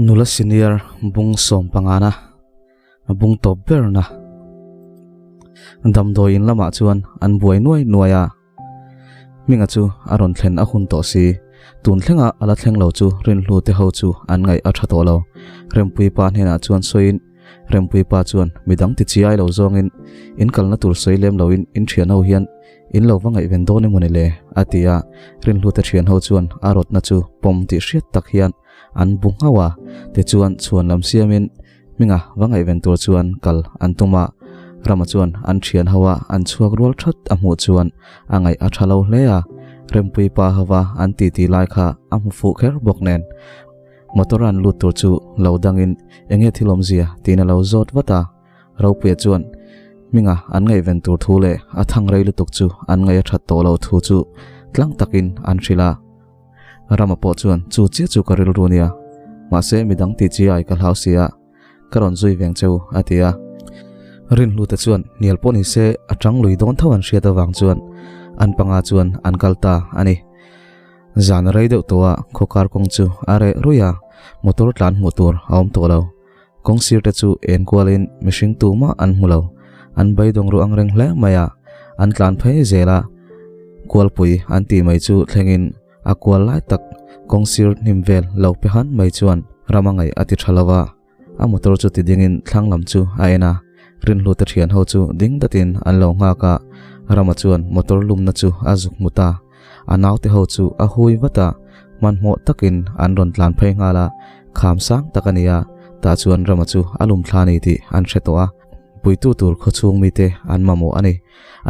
Nula senior bung sawm pangana a bung tawp berna damdawi in lamah chuan an buai nuai nuai a, Hminga chu a rawn thlen a hun tawh si. Tun thlenga a la thleng lo chu Rinhlu te ho chu an ngaih a tha tawh lo. Rempuii pa hnenah chuan sawiin Rempuii pa chuan midang ti chiai lo zawngin in kalna tur sawi lem loin in thian ho hian in lo va ngaihven dawn emaw ni le? a ti a, Rinhlu te thian ho chuan a rawtna chu pawm tih hriat tak hian an bu nghauh a, tichuan chhuan lam siamin Hminga va ngaihven tur chuan kal an tum a, Rama chuan an thian ho a an chhuak rual that a hmuh chuan a ngaih a tha lo hle a, Rempuii pa hova an titi lai kha a hmu fuh kher bawk nen motor a an lut tur chu lo dangin enge thil awmzia tiin a lo zawt vat a, Ropuia chuan Hminga an ngaihven tur thu leh a thang rei lutuk chu an ngaih a that tawh lo thu chu tlang takin an hrilh a. Rama pawh chuan chu chiah chu ka rilru nia, mahse midang ti chi ai ka hlau sia, ka rawn zui veng cheu a ti a. Rinhlute chuan hnial pawh ni se a tang lui dawn tho an hriat avang chuan an panga chuan an kal ta a ni. Zan rei deuh tawh a khawkar kawng chu a reh ruih a, motor tlan hmuh tur a awm tawh lo. Kawng sir te chu en kualin mihring tumah an hmu lo. An beidawng ruh ang reng hle mai a, an tlan phei zel a. Kualpui an tih mai chu thlengin a kual lai tak kawng sir hnim vel lo pe han mai chuan ram a ngaih a ti tha lo va. A motor chu ti dingin thlang lam chu a en a, Rinhlute thian ho chu ding datin an lo nghak a, Rama chuan motor lumna chu a zuk hmu ta. A naute ho chu a hui vat a, hmanhmawh takin an rawn tlan phei nghal a, kham sang tak a ni a, tah chuan Rama chu a lum thla a ni tih an hre tawh a, puitu tur khawchhung mite an mamawh a ni.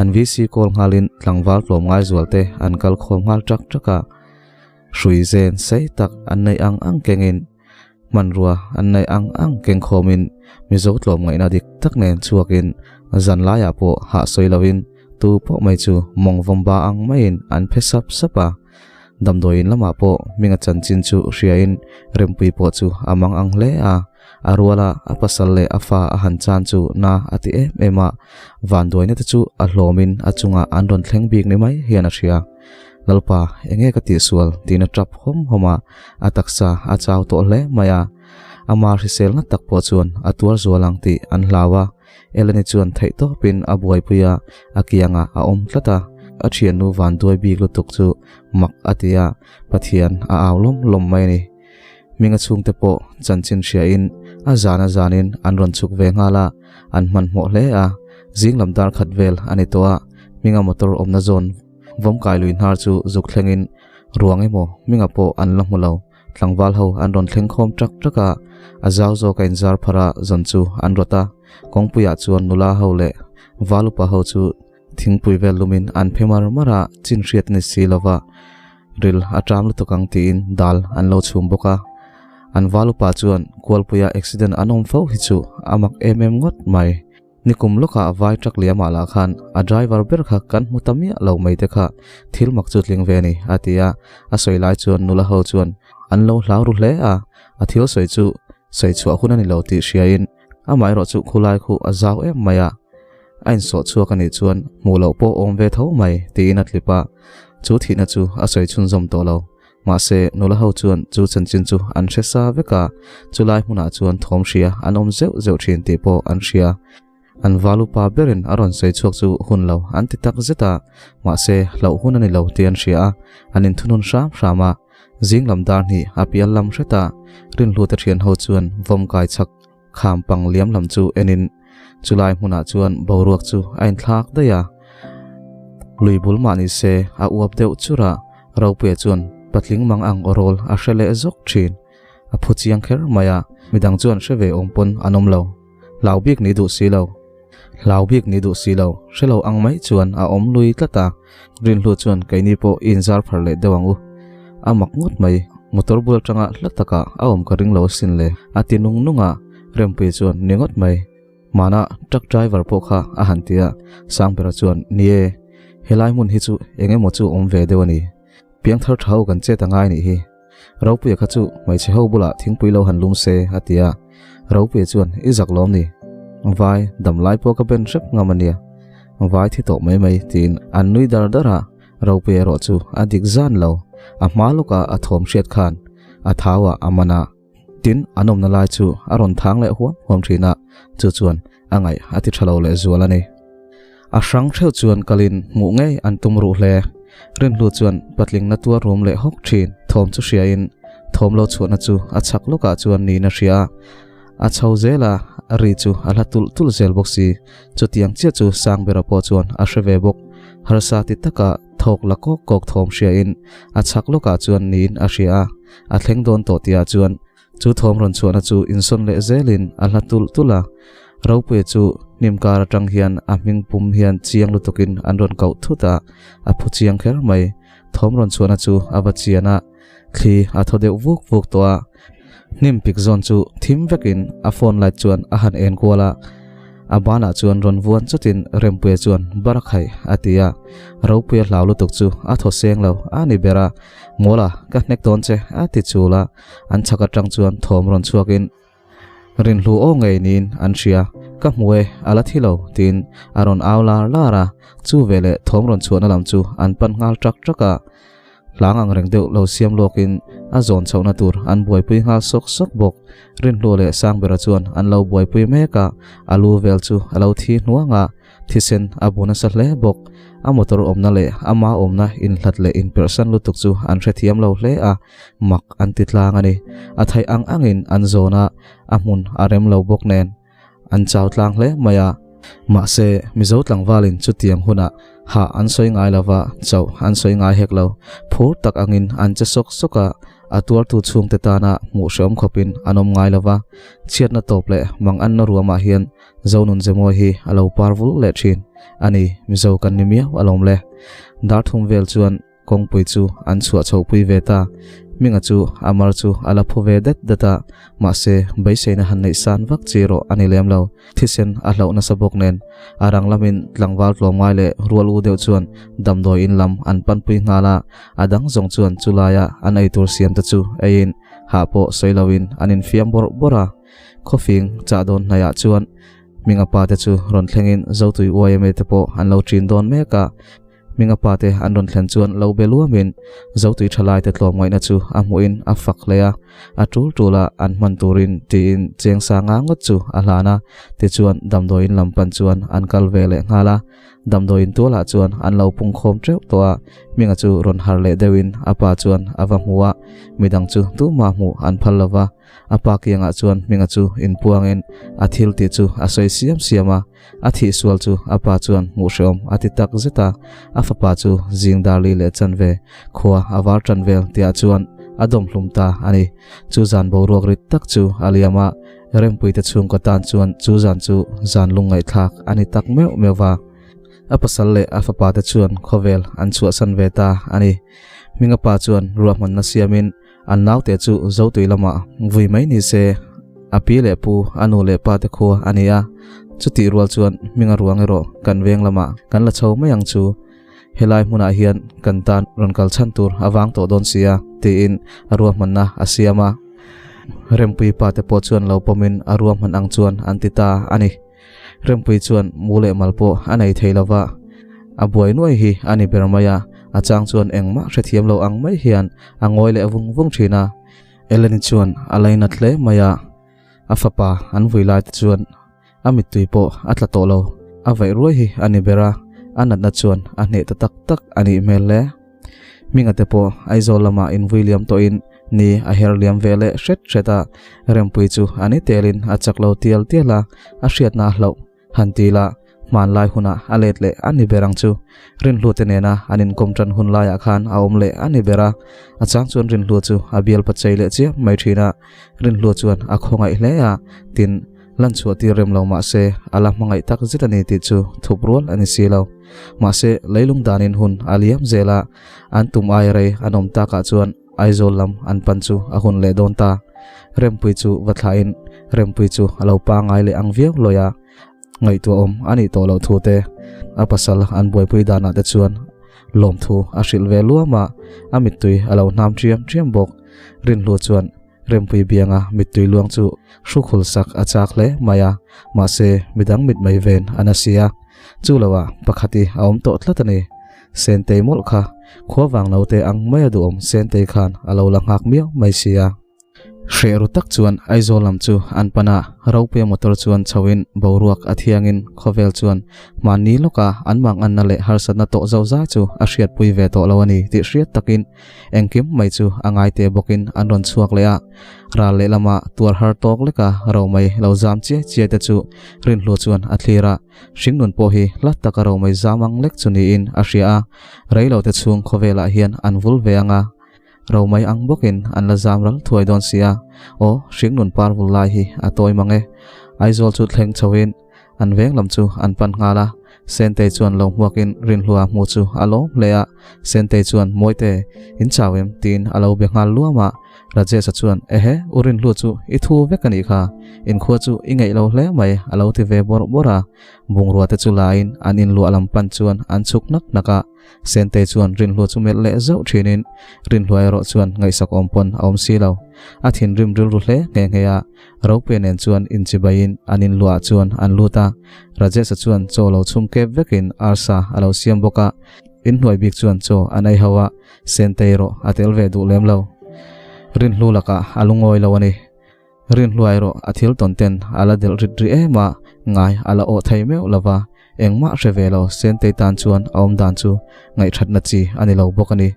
An VC call nghalin tlangval tlawm ngai zual te an kal khawm nghal ṭak ṭak a, hrui zen sei tak an neih ang ang kengin hmanrua an neih ang ang keng khawmin Mizo tlawmngaihna dik tak nen chhuakin zan laiah pawh hah sawi loin tu pawh mai chu mawng vawmba ang maiin an phe sap sap a. Damdawiin lamah pawh hminga chanchin chu hriain Rempuii pawh chu a mang ang hle a, a ruala a pasal leh a fa a han chan chu na a ti em em a, vanduaina te chu a hlawmin a chungah an rawn thleng bik ni mai hian a hria. Lalpa, enge ka tihsual? tiin a tap hawm hawm a, a taksa a chau tawh hle mai a. Ama hriselna tak pawh chuan a tuar zual ang tih an hlau a, Eleni chuan theihtawpin a buaipui a, a kiangah a awm tlat a. A thiannu vanduai bik lutuk chu mak a ti a, Pathian a au lawm lawm mai a ni. Hminga chhungte pawh chanchin hriain a zan a zanin an rawn chhuk ve nghal a, an hmanhmawh hle a. Zing lam dar khat vel a ni tawh a, Hminga motor awmna zawn Vawmkai lui hnar chu zuk thlengin ruang emaw hminga pawh an la hmu lo. Tlangval ho an rawn thleng khawm ṭak ṭak a, a zau zawk a inzar phar a zawn chu an rawt a. Kawngpuiah chuan nula ho leh val upa ho chu thingpui vel lumin an phe mar mar a, chin hriat a ni si lo va, ril a ṭam lutuk ang tiin dal an lo chhum bawk a. An val upa chuan Kualpuia accident an awm fo hi chu a mak em em ngawt mai. Nikum lawkah vai truck liamah lah khan a driver ber kha kan hmu ta miah lo mai te kha thil mak chu tling ve a ni, a ti a. A sawi lai chuan nula ho chuan an lo hlau ru hle a, a thil sawi chu sawi chhuah hun a ni lo tih hriain amaherawh chu khulai khu a zau em mai a, a insawh chhuak a nih chuan hmuh loh pawh awm ve tho mai tiin a tlip a, chu thihna chu a sawi chhunzawm tawh lo. Mahse, nula ho chuan chu chanchin chu an hre sa vek a, chulai hmunah chuan thawm hria an awm zeuh zeuh thin tih pawh an hria. An val upa berin a rawn sawi chhuak chu hun lo an ti tak zet a, mahse hlauh hun a ni lo tih an hria a, an inthunun hram hram a. Zing lam dar hnih a pial lam hret a, Rinhlute thian ho chuan vawm kai chak kham pang liam lam chu enin chulai hmunah chuan boruak chu a inthlak daih a. Lui bul mah ni se a uap deuh chur a, Ropuia chuan patling mang ang aw rawl a hre leh zawk thin. A phu chiang kher mai a, midang chuan hre ve awm pawn an awm lo. Hlau bik ni duh si lo. Hlau bik ni duh si lo, hre lo ang mai chuan a awm lui tlat a. Rinhlu chuan keini pawh i inzar phar leh deuh ang u. A mak ngawt mai, motor bul atanga hla takah a awm ka ring lo asin le, a ti nung nung a, Rempuia chuan ni ngawt mai. Hmana truck driver pawh kha a han ti a, Sangbera chuan ni e, helai hmun hi chu eng emaw chu awm ve deuh a ni. Piangthar tha ho kan chet a ngai nih hi. Ropuia kha chu hmeichhe ho bulah thingpui lo han lum se, a ti a. Ropuia chuan, I zak lawm ni? Vai, dam lai pawh ka ben hrep ngam a nia. Vai thi tawh mai mai, tiin an nui dar dar a. Ropuia erawh chu a dik zan lo. A hma lawkah a thawm hriat khan a thau ah a man a. Tin, an awmna lai chu a rawn thang leh huam huam thin a, chu chuan a ngaih a ti tha lo leh zual a ni. A hrang theuh chuan kalin hmuh ngei an tum ruh hle. Rinhlu chuan patling na tuar rum leh hawk thin thawm chu hriain thawm lo chhuahna chu a chhak lawkah chuan niin a hria a. A chho zel a, ri chu a hla tulh tulh zel bawk si. Chutiang chiah chu Sangbera pawh chuan a hre ve bawk. Harsa ti taka thawk la kawk kawk thawm hriain a chhak lawkah chuan niin a hria a. A thleng dawn tawh tihah chuan Chu thawm rawn chhuahna chu insawn leh zelin a hla tulh tulh a, Ropuia chu hnim kar atang hian a hming pum hian chiang lutukin an rawn koh thut a, a phu chiang kher mai. Thawm rawn chhuahna chu a va chian a, thli a thaw deuh vuk vuk tawh a. Hnim pik zawn chu thim vekin a phone light chuan a han en kual a, a banah chuan rawn vuan chutin Rempuia chuan Barakhaih a ti a, Ropuia hlau lutuk chu a thaw seng lo a ni ber a, Mawla, ka hnek dawn che a ti chul a. An chhak atang chuan thawm rawn chhuakin Rinhlu aw ngei niin an hria, Ka hmu e, a la thi lo, tiin a rawn au lar lar a. Chu veleh thawm rawn chhuahna lam chu an pan nghal trak trak a. Hlang ang reng deuh lo siam lawkin a zawn chhohna tur an buaipui nghal sawk sawk bawk. Rinhlu leh Sangbera chuan an lo buaipui mek a, a lu vel chu a lo thi hnuang a. Thisen a bu nasa hle bawk. A motor awmna leh ama awmna inhlat leh inperhsan lutuk chu an hrethiam lo hle a, mak an ti tlang a ni. A theih ang angin an zawn a, a hmun a rem lo bawk nen an chau tlang hle mai a. Mahse, Mizo tlangvalin chutiang hunah hah an sawi ngai lo va, chauh an sawi ngai hek lo. Phur tak angin an che sawk sawk a, a tuartu chhungte tana hmuh hreawm khawpin an awm ngai lo va. Chhiatna tawp leh manganna ruamah hian Zonun Zemawi hi a lo par vul leh thin a ni, Mizo kan ni miau alawm le. Dar thum vel chuan kawngpui chu an chhuah chhoh pui ve ta. Hminga chu a mar chu a la phu ve det det a, mahse beiseina han neih san vak chi erawh a ni lem lo. Thisen a hlauh nasa bawk nen a rang lamin tlangval tlawmngai leh rual u deuh chuan damdawi in lam an panpui nghal a, a dang zawng chuan chulaia an eitur siam te chu eiin hah pawh sawi loin an infiam bawrh bawrh a. Khawfing chah dawn hnaiah chuan Hminga pa te chu rawn thlengin Zotui YMA te pawh an lo ṭin dawn mek a. Hminga pa te an rawn thlen chuan lo be luamin Zotui ṭhalai te tlawm ngaihna chu a hmuhin a fak hle a, a ṭul ṭula an hman turin tiin cheng sanga ngawt chu a hlan a. Tichuan damdawiin lam pan chuan an kal ve leh nghal a. Damdawiin tualah chuan an lo pungkhawm teuh tawh a, Hminga chu rawn har leh deuhin a pa chuan a va hmu a, midang chu tumah hmuh an phal lo va. A pa kiangah chuan Hminga chu inpuangin a thil tih chu a sawi siam siam a, a thih sual chu a pa chuan hmuh hreawm a ti tak zet a, a fapa chu zing darli leh chanve khua a var tan vel tihah chuan a dawm hlum ta a ni. Chu zan boruak rit tak chu a liam a, Rempuite chhungkaw tan chuan chu zan chu zan lungngaihthlak a ni tak meuh meuh va. A pasal leh a fapa te chuan khawvel an chhuahsan ve ta a ni. Hminga pa chuan ruahmanna siamin An naute chu Zotui lamah vui mai ni se, a pi leh pu, a nu leh pa te khua a ni a. Chutih rual chuan hminga ruang erawh kan veng lamah kan la chho mai ang chu. Helai hmunah hian kan tan rawn kal chhan tur a vang tawh dawn si a, tiin a ruahmanna a siam a. Rempui pa te pawh chuan lo pawmin a ruahman ang chuan an ti ta a ni. Rempui chuan mu leh mal pawh a nei thei lova, a buai nuai hi a ni ber mai a, a chang chuan engmah hrethiam lo ang mai hian a ngawi leh vung vung thin a. Eleni chuan a lainat hle mai a, a fapa an vui lai te chuan a mittui pawh a tla tawh lo, a vaih ruai hi a ni ber a, a natna chuan a hneh ta tak tak a nih hmel hle. Hminga te pawh Aizawl lamah invui liam tawhin ni a her liam ve leh hret hret a, Rempui chu a ni telin a chak lo tial tial a, a hriatna a hlauh han ti la, hmanlai hunah a let leh a ni ber ang chu. Rinhlu te nena an inkawm tan hun laiah khan a awm leh a ni ber a, a chang chuan Rinhlu chu a bialpa chei leh chiam mai thin a, Rinhlu chuan a khawngaih hle a, tin, Lan chhuah tir rem lo mah se, a la hmangaih tak zet a ni tih chu thup rual a ni si lo. Mahse, leilung danin hun a liam zel a, an tum ai rei an awm takah chuan Aizawl lam an pan chu a hun leh dawn ta. Rempui chu va thlahin Rempui chu a lo pangai leh ang viau lawi a, ngaihtuahawm a nih tawh loh thu te, a pasal an buaipui danah te chuan lawmthu a hrilh ve luam a, a mittui a lo hnam ṭiam ṭiam bawk. Rinhlu chuan Rempui bianga mittui luang chu hrukhul sak a chak hle mai a, mahse midang mit mai ven a na si a. Chu loah pakhat i a awm tawh tlat a ni. Sentei mawlh kha khua vang naute ang mai a duhawm Sentei khan a lo la nghak miau mai si a. Hreh ru tak chuan Aizawl lam chu an pan a, Ropuia motor chuan chhoin boruak a thiangin khawvel chuan mahni lawka an manganna leh harsatna tawh zo zai chu a hriatpui ve tawh lo a ni tih hriat takin engkim mai chu a ngaite bawkin an rawn chhuak leh a. Ral lehlama tuar har tawk leka romei lo zam chiai chiai te chu Rinhlu chuan a thlir a, hringnun pawh hi hla taka romei zam ang lek chu niin a hria a, reilote chhung khawvelah hian an vul ve ang a. Romei ang bawkin an la zam ral thuai dawn si a, aw, hringnun par vul lai hi a tawi mang e. Aizawl chu thleng chhoin an veng lam chu an pan nghal a, Sentei chuan lo hmuakin Rinhlua hmu chu a lawm hle a, Sentei chuan Mawite, in chau em? tiin a lo be nghal luam a, Rajesh-a chuan Ehe, u Rinhlua chu i thu vek a nih kha, inkhua chu i ngeih lo hle mai a lo ti ve bawrh bawrh a, bungrua te chu lain an inluah lam pan chuan an chhuk hnak hnak a. Sentei chuan Rinhlua chu melh leh zauh thinin Rinhlua erawh chuan ngaihsak awm pawn a awm si lo. A thinrim rilru hle nghe nghe a, Ropuia nen chuan inchibaiin an inluahah chuan an lut a. Rajesh-a chuan chaw lo chhum kep vekin arsa a lo siam bawk a, inhnuai bik chuan chaw an ei ho a, Sentei erawh a tel ve duh lem lo. Rinhlu lakah a lungawi lo a ni. Rinhluai erawh a thil tawn ten a la delh rit rih em a, ngai a la awh thei meuh lo va, engmah hre ve lo Sentei tan chuan a awm dan chu ngaihthatna chi a ni lo bawk a ni.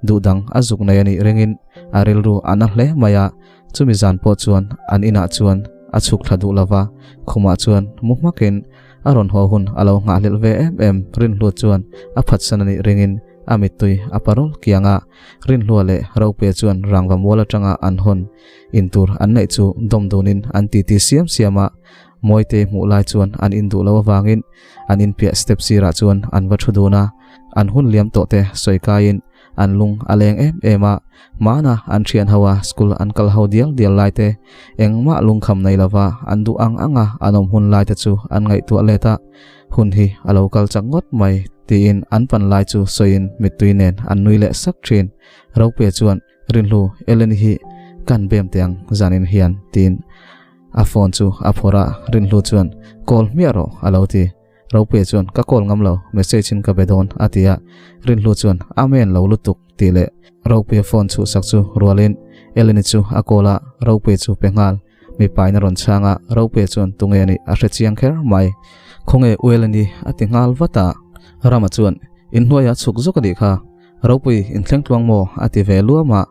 Duh dang a zuk nei a nih ringin a rilru a na hle mai a, chumi zan pawh chuan an inah chuan a chhuk thla duh lo va, khumah chuan mu hmakin a rawn haw hun a lo nghahhlelh ve em em Rinhlut chuan a phatsan a nih ringin a mittui a parul kiang a, Rinhlua leh Ropuia chuan rangva mual atanga an hawn Intur an neih chu dawm dunin an titi siam siam a, Mawite hmuh lai chuan an induh loh avangin an inpiah step sirah chuan an va thu dun a, an hun liam tawh te sawi kaiin an lung a leng em em a, hmana an thian ho a school an kal ho dial dial lai te, engmah lungkham nei lova an duh ang anga an awm hun lai te chu an ngaihtuah let a, hun hi a lo kal chak ngawt mai tiin an pan lai chu sawiin mittui nen an nui leh sak thin. Ropuia chuan. Rinhlu, Ellen hi kan bem teh ang zanin hian, tiin a phone chu a phawrh a, Rinhlu chuan, Call hmiah rawh, a lo ti. Ropuia chuan, Ka call ngam lo, message in ka be dawn, a ti a. Rinhlu chuan, Amen lo lutuk, tih leh Ropuia phone chhuhsak chu rualin Ellen-i chu a call a, Ropuia chu pe nghal. Mipa in a rawn chhang a, Ropuia chuan tunge a nih a hre chiang kher mai. Khawnge u Ellen-i? a ti nghal vat a. Rama chuan, Inhnuaiah chhuk zawk a nih kha. Ropui inthleng tluang maw? a ti ve luam a.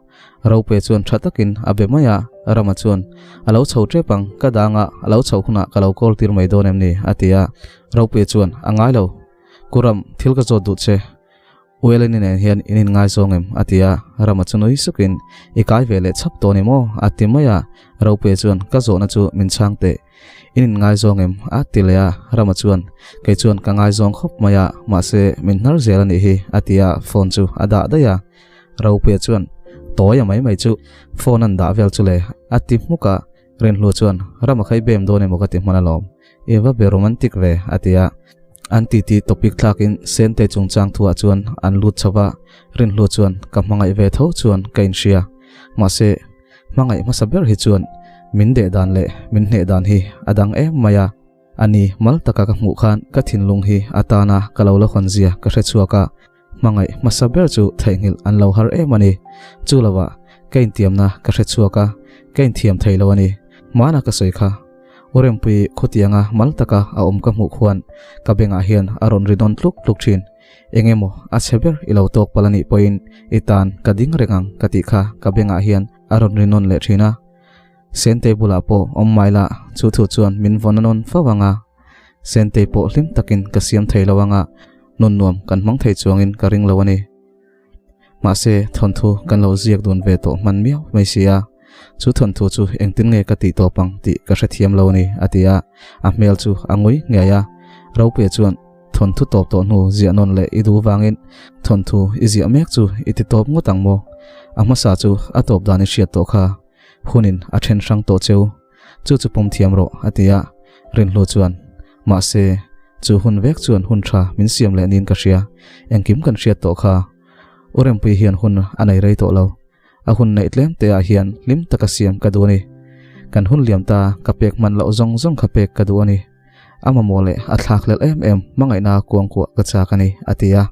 Ropuia chuan tha takin a be mai a, Rama chuan, A lo chho tep ang, ka dang a, a lo chhoh hunah ka lo call tir mai dawn em ni? a ti a. Ropuia chuan, A ngai lo. Ku Ram, thil ka zawt duh che. U Eleni nen hian in inngaizawng em? a ti a. Rama chu nui sukin, I kai ve leh chhap tawh ni maw? a ti mai a. Ropuia chuan, Ka zawhna chu min chhang teh. In inngaizawng em? a ti leh a, Rama chuan, Kei chuan ka ngaizawng khawp mai a, mahse min hnar zel a nih hi, a ti a, phone chu a dah daih a. Ropuia chuan, Tawi a mai mai chu, phone an dah vel chu le, a ti hmuk a. Rinhlu chuan, Rama kha i bem dawn emaw ka ti hman alawm, i va be romantic ve, a ti a. An titi topic thlakin Sente chungchang thuah chuan an lut chho va, Rinhlu chuan, Ka hmangaih ve tho chuan ka inhria, mahse, Hmangaih hmasa ber hi chuan min deh dan leh min hneh dan hi a dang em mai a. A ni, mal taka ka hmuh khan ka thinlung hi a tana ka lo la hawn zia ka hre chhuak a. Hmangaih hmasa ber chu theihnghilh an lo har em a ni. Chu lovah ka intiamna ka hre chhuak a, ka inthiam thei lo a ni. Hmana ka sawi kha. U Rempuii khawtianga mal taka a awm ka hmuh khuan ka bengah hian a rawn ri nawn tluk tluk thin. Eng emaw a chhe ber i lo tawk palh a nih pawhin i tan ka ding reng ang ka tih kha ka bengah hian a rawn ri nawn leh thin a. Sentei bulah pawh awm mai la, chu thu chuan min vawn a nawn fo ang a. Sentei pawh hlim takin ka siam thei lo ang a, nun nuam kan hmang thei chuangin ka ring lo a ni. Mahse, thawnthu kan lo ziak dun ve tawh hman miau mai si a, chu thawnthu chu engtin nge ka tih tawp ang tih ka hrethiam lo a ni, a ti a, a hmel chu a ngui ngei a. Ropuia chuan thawnthu tawp tawh hnu ziah nawn leh i duh vangin thawnthu i ziah mek chu i ti tawp ngawt ang maw? A hmasa chu a tawp dan i hriat tawh kha hunin a then hrang tawh cheu. Chu chu pawm thiam rawh, a ti a. Rinhlu chuan, Mahse, chu hun vek chuan hun tha min siam leh niin ka hria. Engkim kan hriat tawh kha. U Rempuii hian hun a nei rei tawh lo. A hun neih tlem te ah hian hlim taka siam ka duh a ni. Kan hun liam ta ka pek hman loh zawng zawng kha pek ka duh a ni. A mamawh leh a thlak hlelh em em hmangaihna kuangkuah ka chak a ni, a ti a.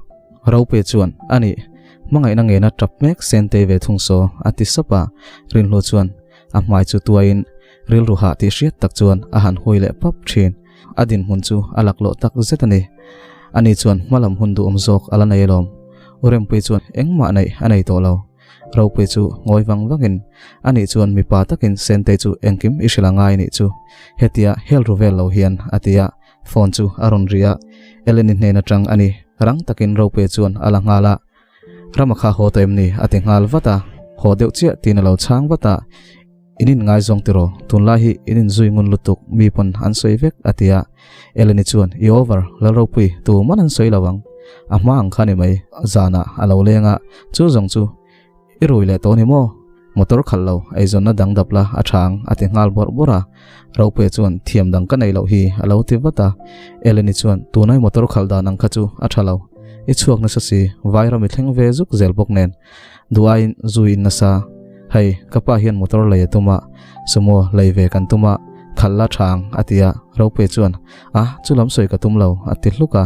Rope chuan, A nih, hmangaihna ngena tap mek Sentei ve thung saw, a ti sap a. Rinhlu chuan. A hmai chu tuaiin rilru hah tih hriat tak chuan a han hui leh pap thin. A dinhmun chu a laklawh tak zet a ni. Ani chuan hmalam hun duhawm zawk a la nei alawm. U Rempuii chuan engmah neih a nei tawh lo. Ropui chu ngawi vang vangin, Ani chuan mipa takin Sentei chu engkim i hrilh a ngai nih chu, hetia hel ru vel lo hian a ti a, phone chu a rawn ri a, Eleni hnen atang a ni, rang takin Ropui chuan a la nghal a, Rama kha haw tawh em ni? a ti nghal vat a, haw deuh chiah tiin a lo chhang vat a, In in ngaizawng tiraw, tunlai hi in inzui ngun lutuk mi pawn an sawi vek a ti a, Eleni chuan i over, Lalropui, tu man an sawi lo ang, a hma ang kha ni mai, zanah a lo leng a, chu zawng chu i rui leh tawh ni maw? Motor khalh lo, eizawnna dang dap la a tha ang a ti nghal bawrh bawrh a, Ropuia chuan thiam dang ka nei loh hi a lo ti vat a, Eleni chuan tunai motor khalh dan ang kha chu a tha lo, i chhuak nasa si, vairam i thleng ve zuk zel bawk nen, Duaiin zui in nasa, Hei, ka pa hian motor lei a tum a, sumo lei ve kan tum a, khalh la tha ang, a ti a. Ropuia chuan, A, chu lam sawi ka tum lo, a ti hluk a.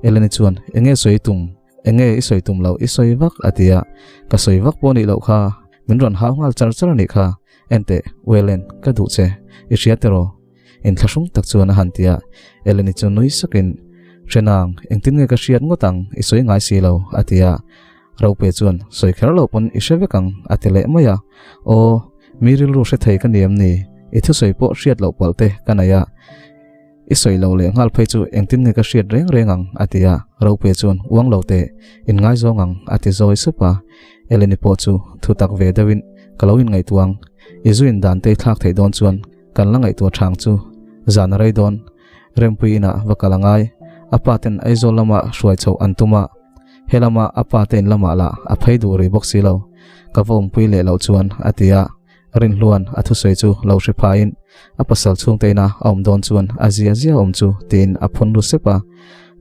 Eleni chuan, Enge sawi tum? Enge i sawi tum loh i sawi vak? a ti a. Ka sawi vak pawh nih loh kha, min rawn hau nghal char char a nih kha. Enteh, Wellen, ka duh che, i hria tiraw? Inthlahrung tak chuan a han ti a, Eleni chu nui sakin, Hrenang, engtin nge ka hriat ngawt ang, i sawi ngai si lo, a ti a. Rope chuan, Sawi kher lo pawn i hre vek ang, a ti leh mai a. Aw, mi rilru hre thei ka ni em ni? I thusawi pawh hriat loh palh te ka nei a. I sawi lo leh nghal phei chu engtin nge ka hriat reng reng ang, a ti a. Rope chuan, Uang lo teh, inngaizawng ang, a ti zawi sup a. Eleni pawh chu thu tak ve deuhin, Ka lo inngaihtuah ang, i zu indan te i thlak theih dawn chuan kan la ngaihtuah thang chu zan a rei dawn. Rempui inah va kal a ngai. A pa ten Aizawl lama hruai chhoh an tum a, he lama a pa te in lamah lah a phei duh rih bawk si lo. Ka va awmpui leh loh chuan a ti a, Rinhluan a thusawi chu lo hre phaiin a pasal chhungte ina a awm dawn chuan a zia zia awm chu tiin a phun ru sep a.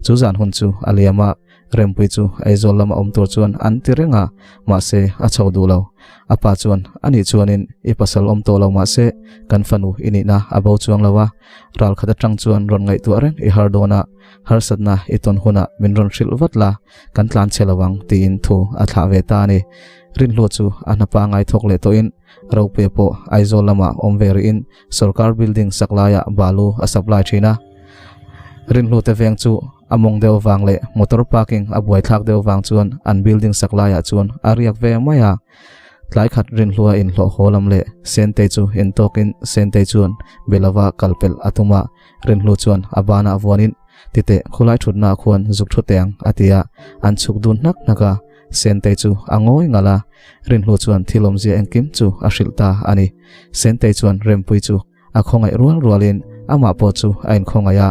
Chu zan hun chu a liam a, Rempui chu Aizawl lama awm tur chuan an ti reng a, mahse a chho duh lo. A pa chuan, Anih chuanin i pasal awm tawh lo mahse kan fanu i nihna a bo chuang lo a, ral khat atang chuan rawn ngaihtuah reng i har dawn a, harsatna i tawn hunah min rawn hrilh vat la, kan tlan chhe lo ang tiin thu a thlah ve ta a ni. Rinhlua chu a hna pangai thawk leh tawhin Ropuia pawh Aizawl lamah awm ve rihin sorkar building sak laiah balu a supply thin a. Rinhlute veng chu a mawng deuh vang leh motor parking a buaithlak deuh vang chuan an building sak laiah chuan a riak ve mai a. Tlai khat Rinhlua inhlawh haw lam leh Sentei chu intawkin Sentei chuan be lova kal pelh a tum a, Rinhlu chuan a banah vuanin, Titeh, khulai thutnaah khuan zuk thu teh ang, a ti a, an chhuk dun hnak hnak a. Sentei chu a ngawi ngalh a, Rinhlu chuan thil awmzia engkim chu a hrilh ta a ni. Sentei chuan Rempui chu a khawngaih rual rualin amah pawh chu a inkhawngaih a,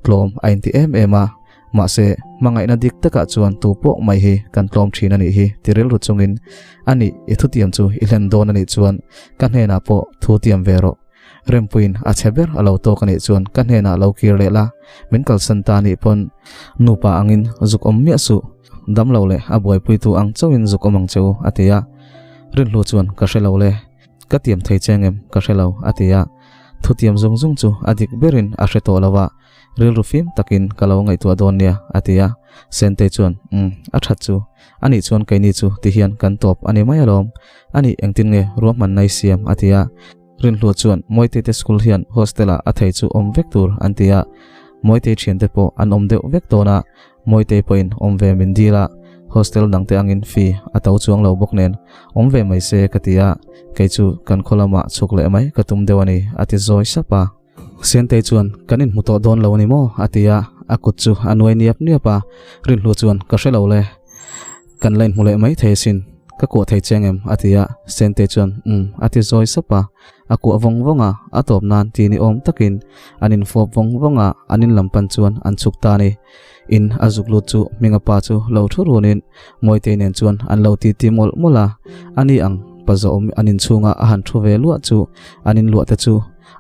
tlawm a inti em em a. Mahse, hmangaihna dik takah chuan tu pawh mai hi kan tlawm thin a nih hi ti rilru chungin, Anih, i thutiam chu i hlen dawn a nih chuan ka hnenah pawh thu tiam ve rawh. Rempuiin a chhe ber a lo tawk a nih chuan ka hnenah lo kir leh la, min kalsan ta nih pawn nupa angin zuk awm miah suh, damlo leh a buaipuitu ang chauhin zuk awm ang che u, a ti a. Rinhlu chuan ka hre lo le, ka tiam thei che ngem ka hre lo, a ti a. Thutiam zung zung chu a dik berin a hre tawh lo a, rilru fim takin ka lo ngaihtuah dawn nia, a ti a. Sentei chuan, Umm, a that chu. Anih chuan keini chu tihian kan tawp a ni mai alawm. Anih engtin nge ruahmanna i siam? a ti a. Rinhlua chuan Mawitei te school hian hostel ah a thei chu awm vek tur an ti a, Mawitei thiante pawh an awm deuh vek dawn a, Mawitei pawhin awm ve min dil a, hostel dangte angin fee a to chuang lo bawk nen awm ve mai se ka ti a, kei chu kan khaw lamah chhuk leh mai ka tum deuh a ni a ti zawi sap a. Sentei chuan kan inhmu tawh dawn lo a ni maw? a ti a, a kut chu a nuai niap niap a, Rinhlua chuan ka hre lo le. Kan la inhmu leh mai thei asin, ka kuah thei che angem? a ti a, Sente chuan umm a ti zawi sap a, a kuah vawng vawng a, a tawp nan ti ni awm takin an infawp vawng vawng a, an in lam pan chuan an chhuk ta a ni. In a zuk lut chu Hminga pa chu lo thu runin Mawitei nen chuan an lo ti ti mawlh mawlh a, ani ang pa zawhawm an inchhunga a han thu ve luah chu an inluah te chu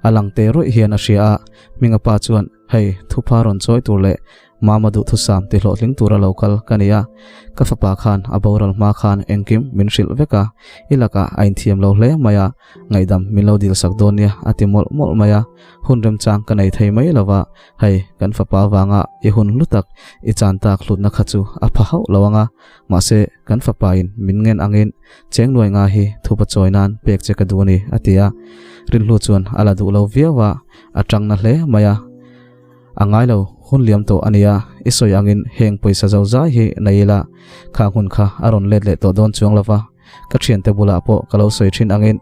a lang te rawih hian a hria a, Hminga pa chuan hei thupha rawn chawi tur leh. Mama duhthusam ti hlawhtling tura lo kal ka ni a, ka fapa khan a boral hma khan engkim min hrilh vek a, i lakah a inthiam lo hle mai a, ngaihdam min lo dil sak dawn nia a ti mawlh mawlh mai a, hun remchang ka nei thei mai lo va, hei kan fapa vanga i hun hlu tak i chan tak hlutna kha chu a pha hauh lo ang a, mahse kan fapa in min ngen angin cheng nuai nga hi thupa chawi nan pek che ka duh a ni a ti a, Rinhlu chuan a la duh lo viau a, a tang na hle mai a. A ngai lo, hun liam tawh a nia, i sawi angin heng pawisa zo zai hi nei ila, khang hun kha a rawn let leh tawh dawn chuang lo va, ka thiante bulah pawh ka lo sawi thin angin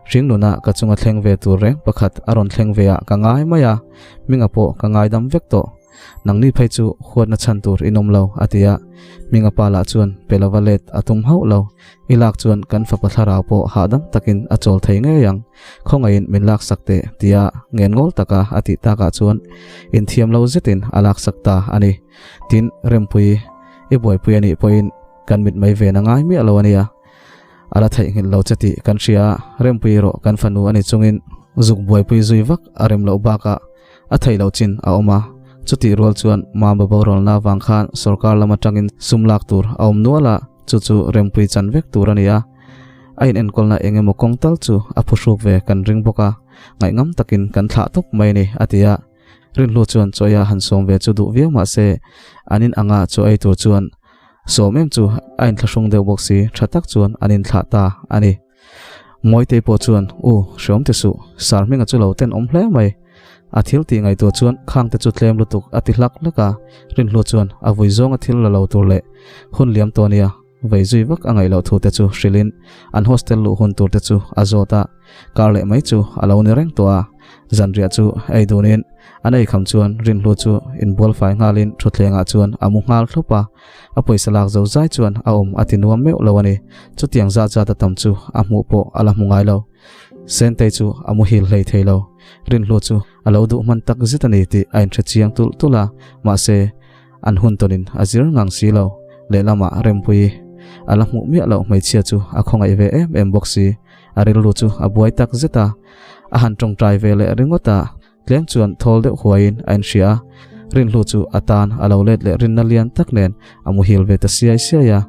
hring nuna ka chunga thleng ve tur reng pakhat a rawn thleng ve ah ka ngai mai a, Hminga pawh ka ngaidam vek tawh, nangni phei chu huatna chhan tur in awm lo a ti a, Hminga pa lah chuan pe lova let a tum hauh lo, i lak chuan kan fapa thlarau pawh hahdam takin a chawl thei ngei ang. Khawngaihin min laksak teh tia ngen ngawl taka a tih takah chuan inthiam lo zetin a laksak ta a ni. Tin, Rempui, i buaipui a nih pawhin kan mit mai ven a ngai miah lo a nia. A la theihnghilh lo che tih kan hria a, Rempui erawh kan fanu a ni chungin zuk buaipui zui vak a rem loh bakah a theih loh chin a awm a. Chutih rual chuan Mamba boralna avang khan sorkar lam atangin sum lak tur a awm nual a, chu chu Rempui chan vek tur a ni a. A inenkawlna eng emaw kawng tal chu a phuhruk ve kan ring bawk a, ngaihngam takin kan thlah tawp mai a ni, a ti a. Rinhlu chuan chaw eia han sawm ve chu duh viau mah se, an in anga chaw ei tur chuan sawm em chu a inthlahrung deuh bawk si, tha tak chuan an inthlah ta a ni. Mawitei pawh chuan, U, hreawm ti suh, Sar hminga chu lo ten awm hle mai. A thil tih ngaihtuah chuan khangte chu tlem lutuk a ti hlak hlak a, Rinhlu chuan a vui zawnga thil la lo tur leh hun liam tawh nia. Vei zui vak a ngaih loh thu te chu hrilhin an hostel luh hun tur te chu a zawt a, kar leh mai chu a lo ni reng tawh a, zanriah chu ei dunin an ei kham chuan Rinhlu chu inbual fai nghalin thutthlengah chuan a mu nghal thlup a, a pawisa lak zo zai chuan a awm a ti nuam meuh lo a ni, chutiang zat zat a tam chu a hmuh pawh a la hmu ngai lo. Sentei chu a muhil hlei thei lo, Rinhlu chu a lo duh hman tak zet a ni tih a inhre chiang tulh tulh a, mahse, An hun tawnin a zir ngang si lo, lehlamah Rempuii a la hmuh miah loh hmeichhia chu a khawngaih ve em em bawk si. A rilru chu a buai tak zet a, a han tawngtai ve leh ringawt a, tlem chuan thawl deuh huaiin a inhria a, Rinhlu chu a tan a lo let leh rinna lian tak nen a muhil ve ta siai siai a.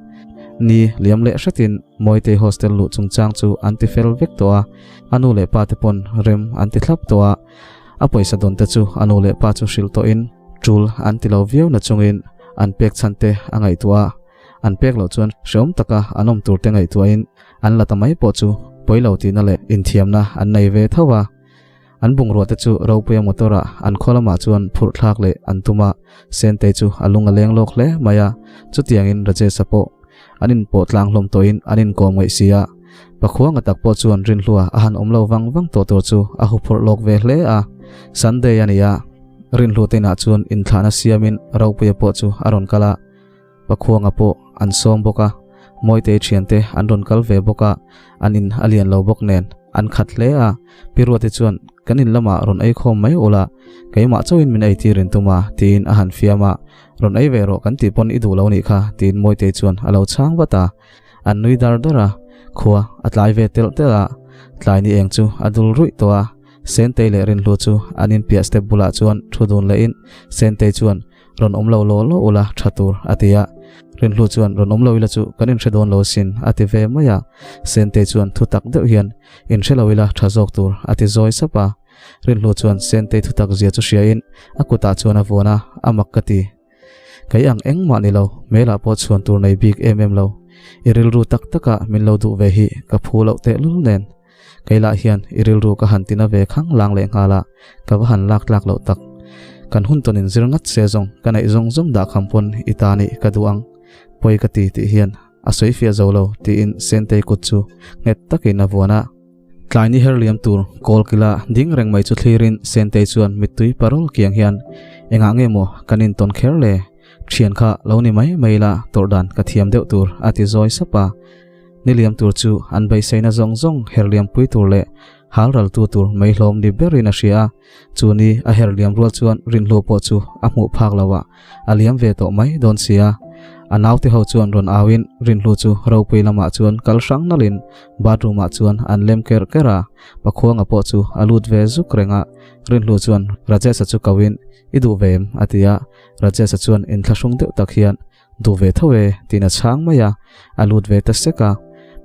Ni liam leh hretin Mawitei hostel luh chungchang chu an ti fel vek tawh a, a nu leh pa te pawn rem an ti thlap tawh a, a pawisa dawn te chu a nu leh pa chu hrilh tawhin, Tul an ti lo viau na chungin an pek chhan te a ngaihtuah a, an pek loh chuan hreawm taka an awm tur te ngaihtuahin an la ta mai pawh chu pawi lo tihna leh inthiamna an nei ve tho a. An bungrua te chu Ropuia motor ah an khaw lamah chuan phurh thlak leh an tum a, Sentei chu a lung a leng lawk hle mai a, chutiangin Rajesh-a pawh an inpawh tlang hlawm tawhin an inkawm ngaih si a. Pakhuanga tak pawh chuan Rinhlua a han awm lo vang vang tawh tur chu a huphurh lawk ve hle a, Sunday a ni a, Rinhlute inah chuan inthlahna siamin Ropuia pawh chu a rawn kal a, Pakhuanga pawh an sawm bawk a, Mawitei thiante an rawn kal ve bawk a, an in a lian lo bawk nen an khat hle a, Pi Ruati chuan kan in lamah rawn ei khawm mai ula, keimah chauhin min ei tir in tum a, tiin a han fiam a, Rawn ei ve rawh kan tih pawn i duh lo nih kha, tiin Mawitei chuan a lo chhang vat a, an nui dar dar a, khua a tlai ve telh telh a, tlai ni eng chu a dul ruih tawh a. Sentei leh Rinhlu chu an inpiah step bulah chuan thu dun lehin Sentei chuan, Rawn awm lo law law ula tha tur, a ti a. Rinhlu chuan, Rawn awm lo ila chu kan inhre dawn lo sin, a ti ve mai a. Sentei chuan thu tak deuh hian, Inhre lo ila tha zawk tur, a ti zawi sap a. Rinhlu chuan Sentei thu tak zia chu hriain a kutah chuan a vuan a, A mak ka ti. Kei ang engmah ni lo, hmelah pawh chhuan tur nei bik em em lo. I rilru tak taka min lo duh ve hi ka phu loh tehlul nen. Keilah hian i rilru ka han tina ve khang lang leh nghal a, ka va han lak tlak loh tak. Kan hun tawnin zir ngat se zawng ka neih zawng zawng dah kham pawn i ta nih ka duh ang. Pawi ka ti tih hian a sawi fiah zo lo tiin Sentei kut chu nghet takin a vuan a. Tlai ni her liam tur kawl kila ding reng mai chu thlirin Sentei chuan mittui parul kiang hian engah nge maw kan intawn kher le? Thian kha lo ni mai mai ila tawrh dan ka thiam deuh tur a ti zawi sap a. Ni liam tur chu an beiseina zawng zawng her liam pui tur leh hal ral tu tur mai hlawm ni berin a hria a, chu ni a her liam rual chuan Rinhlu pawh chu a hmuh phak lo a, a liam ve tawh mai dawn si a. A naute ho chuan rawn auin Rinhlu chu ropui lamah chuan kal hrang nalhin bathroom ah chuan an lem kerh kerh a, Pakhuanga pawh chu a lut ve zuk reng a. Rinhlu chuan Rajesh-a chu koin, I duh ve em? a ti a. Rajesh-a chuan inthlahrung deuh tak hian, Duh ve tho e, tiin a chhang mai a, a lut ve ta sek a.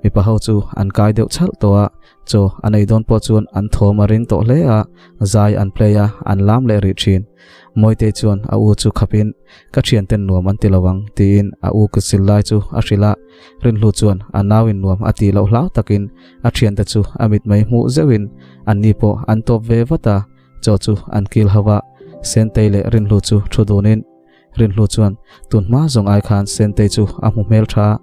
Mipa ho chu an kai deuh chhalh tawh a, chaw an ei dawn pawh chuan an thawm a ring tawh hle a, zai an play a, an lam leh rih thin. Mawitei chuan a u chu khapin, Ka thianten nuam an ti lo ang, tiin a u kutsil lai chu a hrilh a. Rinhlu chuan a nauin nuam a tih loh hlau takin a thiante chu a mitmei hmuh zeuhin anni pawh an tawp ve vat a, chaw chu an kil ho a, Sentei leh Rinhlu chu thu dunin, Rinhlu chuan, Tun hma zawng ai khan Sentei chu a hmu hmel tha a,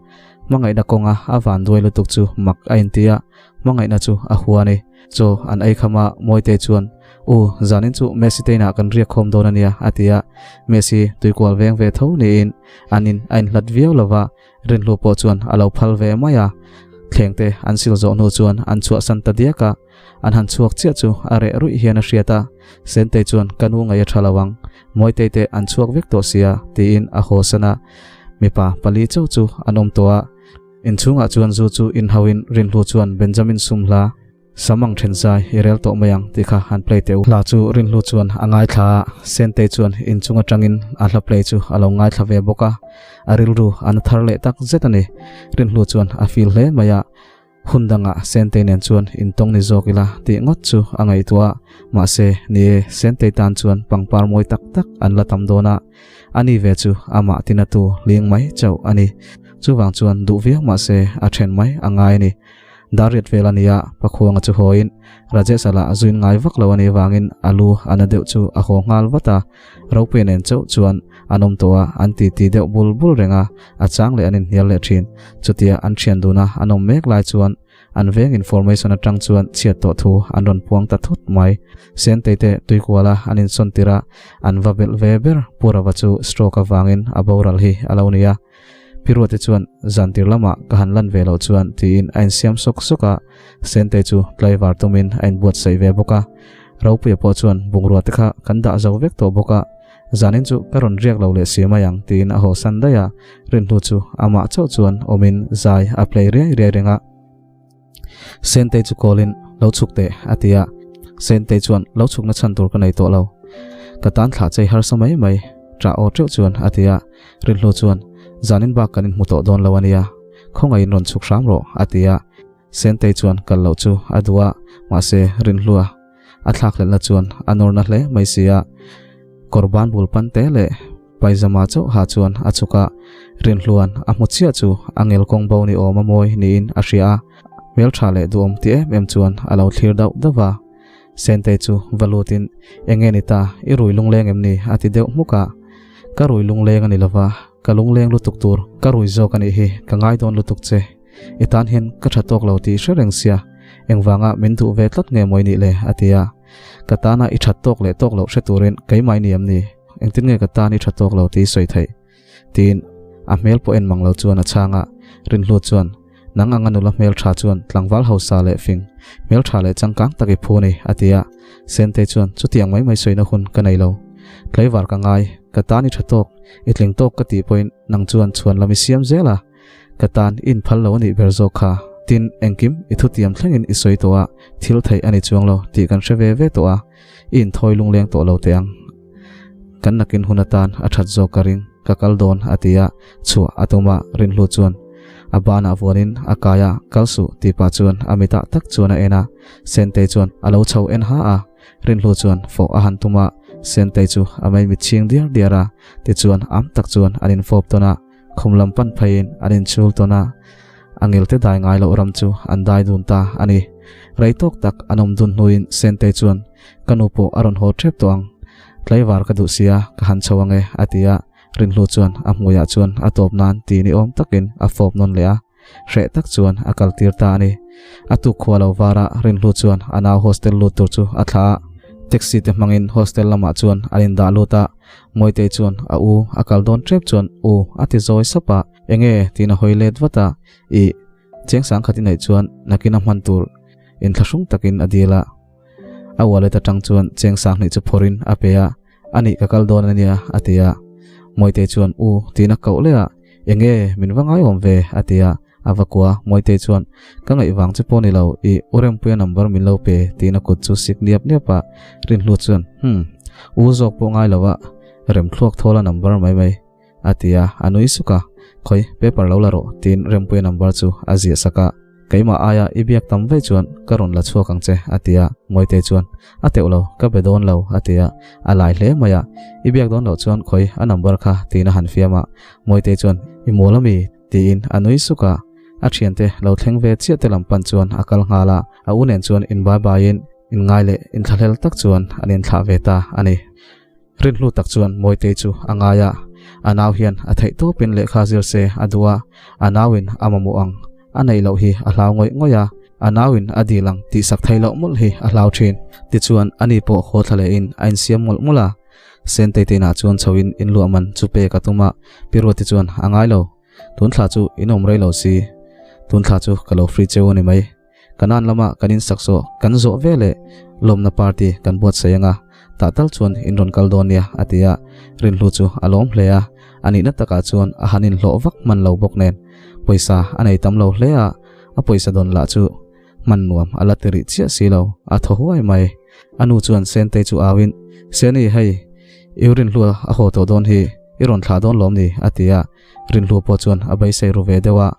hmangaihna kawnga a van duai lutuk chu mak a inti a, hmangaihna chu a hua a ni. Chaw an ei kham a, Mawitei chuan, U, zanin chu Messi te inah kan riak khawm dawn a nia, a ti a. Messi tuikual veng ve tho niin an in a inhlat viau lo va, Rinhlu pawh chuan a lo phal ve mai a. Thleng te an sil zawh hnu chuan an chhuahsan ta diak a. An han chhuak chiah chu a reh ruih hian a hriat a, Sentei chuan ka nu ngaih a tha lo ang, Mawitei te an chhuak vek tawh sia tiin a haw san a, mipa pali chauh chu an awm tawh a. Inchhungah chuan zu chu inhauhin Rinhlu chuan Benjamin sum hla sam ang then zai i rel tawh mai ang tih kha han play teh u. Hla chu Rinhlu chuan a ngaithla a, Sentei chuan inchung atangin a hla play chu a lo ngaithla ve bawk a, a rilru a na thar leh tak zet a ni. Rinhlu chuan a feel hle mai a. Hun dangah Sentei nen chuan intawng ni zawk ila tih ngawt chu a ngaihtuah a, mahse, ni e, Sentei tan chuan pangpar mawi tak tak an la tam dawn a, ani ve chu amah tinatu hling mai chauh a ni. Chuvang chuan duh viau mahse a then mai a ngai a ni. Darriat vel a nia, Pakhuanga chu hawiin Rajesh-a lah zuin ngai vak lo a nih vangin a lu a na deuh chu a haw nghal vat a, Ropuia nen chauh chuan an awm tawh a, an titi deuh bul bul reng a, a chang leh an inhnial leh thin. Chutia an thian duna an awm mek lai chuan an veng information atang chuan chhiat tawh thu an rawn puang ta thut mai. Sentei te tuikuala an insawn tir a, an va belh ve ber Pu Rava chu stroke avangin a boral hi a lo ni a. Piruate chuan zantir lamah ka han lan ve loh chuan tiin a insiam sawk sawk a, Sentei chu tlaivar tumin a inbuatsaih ve bawk a. Ropuia pawh chuan bungrua te kha kan dah zo vek tawh bawk a, zanin chu ka rawn riak lo leh si mai ang tiin a haw san daih a, Rinhnu chu amah chauh chuan awmin zai a play riai riai reng a. Sentei chu call in lo chhuk teh a ti a, Sentei chuan lo chhukna chhan tur ka nei tawh lo, ka tan thlah chei harsa mai mai ṭah aw ṭeuh chuan a ti a, Rinhlu chuan zanin bak kan inhmu tawh dawn lo a nia, khawngaihin rawn chhuk hram rawh a ti a. Sentei chuan kal loh chu a duh a, mahse Rinhlua a thlakhlelhna chuan a nawr na hle mai si a. Kawr ban bul pan te leh paizama chauh ha chuan a chhuk a, Rinhlua'n a hmu chiah chu a ngel kawng bo ni awm a mawi niin a hria a, hmeltha leh duhawm ti em em chuan a lo thlir dauh dauh va. Sentei chu va lutin, Eng nge ni ta, i rui lungleng em ni? a ti deuh hmuk a. Ka rui lungleng a ni lova, ka lungleng lutuk tur ka rui zawk a nih hi, ka ngai dawn lutuk che. I tan hian ka tha tawk lo tih hre reng sia, engvanga min duh ve tlat nge mawi nih le? a ti a. Ka tana i that tawk leh tawk loh hre turin keimah i ni em ni? Engtin nge ka tan i tha tawk lo tih i sawi theih? Tiin a hmel pawh en mang lo chuan a chhang a. Rinhlut chuan, Nang anga nula hmel tha chuan tlangval hausa leh fing, hmel tha leh changkang tak i phu a ni, a ti a. Sentei chuan, Chutiang mai mai sawina hun ka nei lo. Tlaivar ka ngai, ka tan i tha tawk, i tling tawk ka tih pawhin nang chuan chhuan lam i siam zel a. Ka tan i inphal lo a nih ber zawk kha. Tin, engkim i thutiam thlengin i sawi tawh a, thil theih a ni chuang lo tih kan hre ve ve tawh a, i inthawi lungleng tawh lo teh ang. Kan nakin hun atan a that zawk ka ring, ka kal dawn a ti a, chhuah a tum a, Rinhlu chuan a banah vuanin a kai a, kal suh tih pah chuan a mitah tak chuan a en a, Sentei chuan a lo chho en ha a, Rinhlu chuan fawh a han tum a, Sentei chu a maimit chhing diar diar a, tichuan am tak chuan an infawp tawn a. Khum lam pan pheiin an inchul tawn a, a ngelte dai ngai loh ram chu an dai dun ta a ni. Rei tawk tak an awm dun hnuin Sentei chuan, Ka nu pawh a rawn haw ṭep tawh ang. Tlaivar ka duh sia, ka han chho ang e, a ti a. Rinhlu chuan a hmuiah chuan a tawp nan ti ni awm takin a fawp nawn leh a. Hreh tak chuan a kaltir ta a ni. A tuk khua lo vara Rinhlu chuan a nau hostel lut tur chu a thlah a. Taxi te hmangin hostel lamah chuan an indah lut a. Mawitei chuan a u a kal dawn tep chuan u a ti zawi sap a. Enge tiin a hawi let vat a. Ih, cheng sangkhat i neih chuan nakin a hman tur inthlahrung takin a dil a. A wallet atang chuan cheng sanghnih chu phawrhin a pe a. Anih ka kal dawn a nia a ti a. Mawitei chuan u tiin a koh leh a. Enge min va ngaiawm ve a ti a, a va kua. Mawitei chuan, Ka ngaih vang che pawh ni lo, i u Rempuia number min lo pe tiin a kut chu sik niap niap a. Rinhlu chuan, Humm, u zawk pawh ngai lo a, Remthluak thawl a number mai mai. A ti a, a nui suk a, Khawi, paper lo la rawh, tiin Rempuia number chu a ziah sak a. Keimah aia i biak tam vei chuan ka rawn la chhuak ang che, a ti a. Mawitei chuan, A teuh lo, ka be dawn lo, a ti a. A lai hle mai a, I biak dawn loh chuan khawi, a number kha, tiin a han fiam a. Mawitei chuan, I mawl ami? tiin a nui suk a. A thiante lo thleng ve chiah te lam pan chuan a kal nghal a, a u nen chuan inbai baiin, inngai leh inthlahlel tak chuan an inthlah ve ta a ni. Rinhlu tak chuan Mawitei chu a ngai a, a nau hian a theih tawpin lehkha zir se a duh a, a nauin a mamawh ang a neih loh hi a hlau ngawih ngawih a, a nauin a dil ang tihsak thei loh mawlh hi a hlau thin. Tichuan ani pawh haw thla lehin a insiam mawlh mawlh a, Sentei te inah chuan chhoin inluah man chu pek a tum a, Pi Ruati chuan a ngai lo, tun thla chu in awm rei lo si, tun thla chu ka lo free cheu a ni mai. Kanan lama kan insak zawh kan zawh ve leh lawmna party kan buatsaih anga tah tal chuan in rawn kal dawn nia a ti a, Rinhlu chu a lawm hle a, a nihna takah chuan a han inhlawh vak hman lo bawk nen pawisa a nei tam lo hle a, a pawisa dawn lah chu hman nuam a la ti rih chiah si lo, a thaw huai mai. A nu chuan Sentei chu auin, Seni hei, i Rinhlu a haw tawh dawn hi, i rawn thlah dawn lawm ni? a ti a. Rinhlu pawh chuan a beisei ru ve deuh a,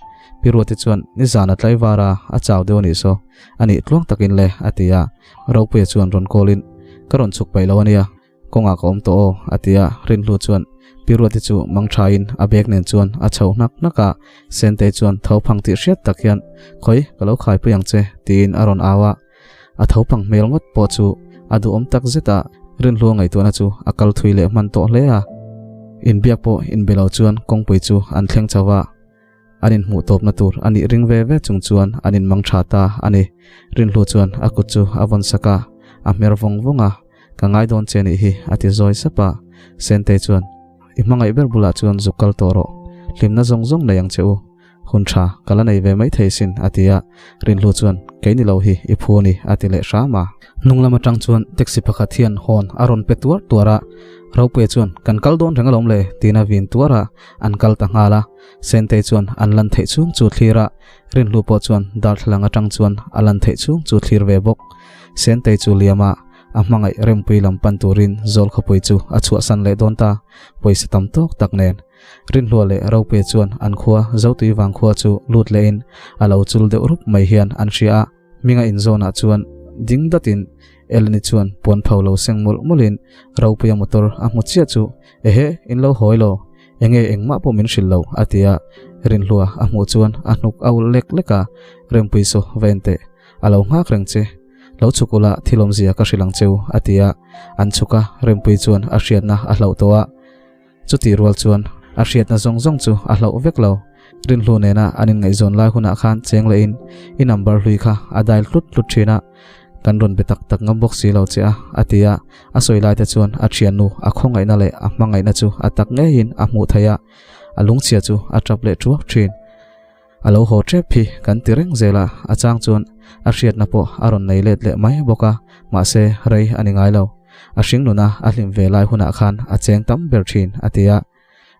Pi Ruati chuan nizan a tlaivar a, a chau deuh a nih saw, a nih tluang takin le, a ti a. Ropuia chuan rawn call in, Ka rawn chhuk paih lo a nia, kawngah ka awm tawh aw, a ti a. Rinhlu chuan Pi Ruati chu mang thain a bag nen chuan a chho hnak hnak a, Sentei chuan tho phang tih hriat tak hian, Khawi, ka lo khaipui ang che, tiin a rawn au a. A tho phang hmel ngawt pawh chu a duhawm tak zet a, Rinhlua ngaihtuahna chu a kal thui leh hman tawh hle a. Inbiak pawh inbe lo chuan kawngpui chu an thleng chho a, an inhmuh tawpna tur a nih ring ve ve chung chuan an inmang tha ta a ni. Rinhlu chuan a kut chu a vawn sak a, a hmer vawng vawng a, Ka ngai dawn che nih hi a ti zawi sap a. Sentei chuan, I hmangaih ber bulah chuan zuk kal tawh rawh, hlimna zawng zawng nei ang che u. Hun tha ka la nei ve mai thei sin, a ti a. Rinhlu chuan, Kei ni lo hi i phu a ni, a ti leh hram a. Hnung lam atang chuan taxi pakhat hian hawn a rawn pe tuar tuar a. Ropuia chuan, Kan kal dawn reng alawm le, tiin a vin tuar a, an kal ta nghal a. Sentei chuan an lan theih chhung chu thlir a, Rinhlu pawh chuan darthlalang atang chuan a lan theih chhung chu thlir ve bawk. Sentei chu liam a, a hmangaih rempui lam pan turin zawl khawpui chu a chhuahsan leh dawn ta, pawisa tam tawk tak nen. Rinhlua leh Ropuia chuan an khua Zotui vangkhua chu lut lehin a lo chul deuh rup mai hian an hria a. Hminga inzawnah chuan ding datin Eleni chuan puan pho lo seng mawlh mawlhin Ropuia motor a hmu chiah chu, Ehe, in lo hawi lo, enge engmah pawh min hrilh lo, a ti a. Rinhlua a hmuh chuan a hnuk a ulh lek lek a, Rempui saw va en teh, a lo nghak reng che. Lo chhuk ula thil awmzia ka hrilh ang cheu, a ti a. An chhuk a, Rempui chuan a hriatna a hlauh tawh a. Chutih rual chuan a hriatna zawng zawng chu a hlauh vek lo. Rinhlu nena an inngaihzawn lai hunah khan cheng lehin i number hlui kha a dial tlut tlut thin a, kan rawn be tak tak ngam bawk si lo che a, a ti a. A sawi lai te chuan a thiannu a khawngaihna leh a hmangaihna chu a tak ngeiin a hmuh theih a, a lungchhia chu a tap leh thuak thin. A lo haw tep hi kan ti reng zel a, a chang chuan a hriatna pawh a rawn nei let leh mai bawk a, mahse rei a ni ngai lo. A hring nuna a hlim ve lai hunah khan a cheng tam ber thin, a ti a.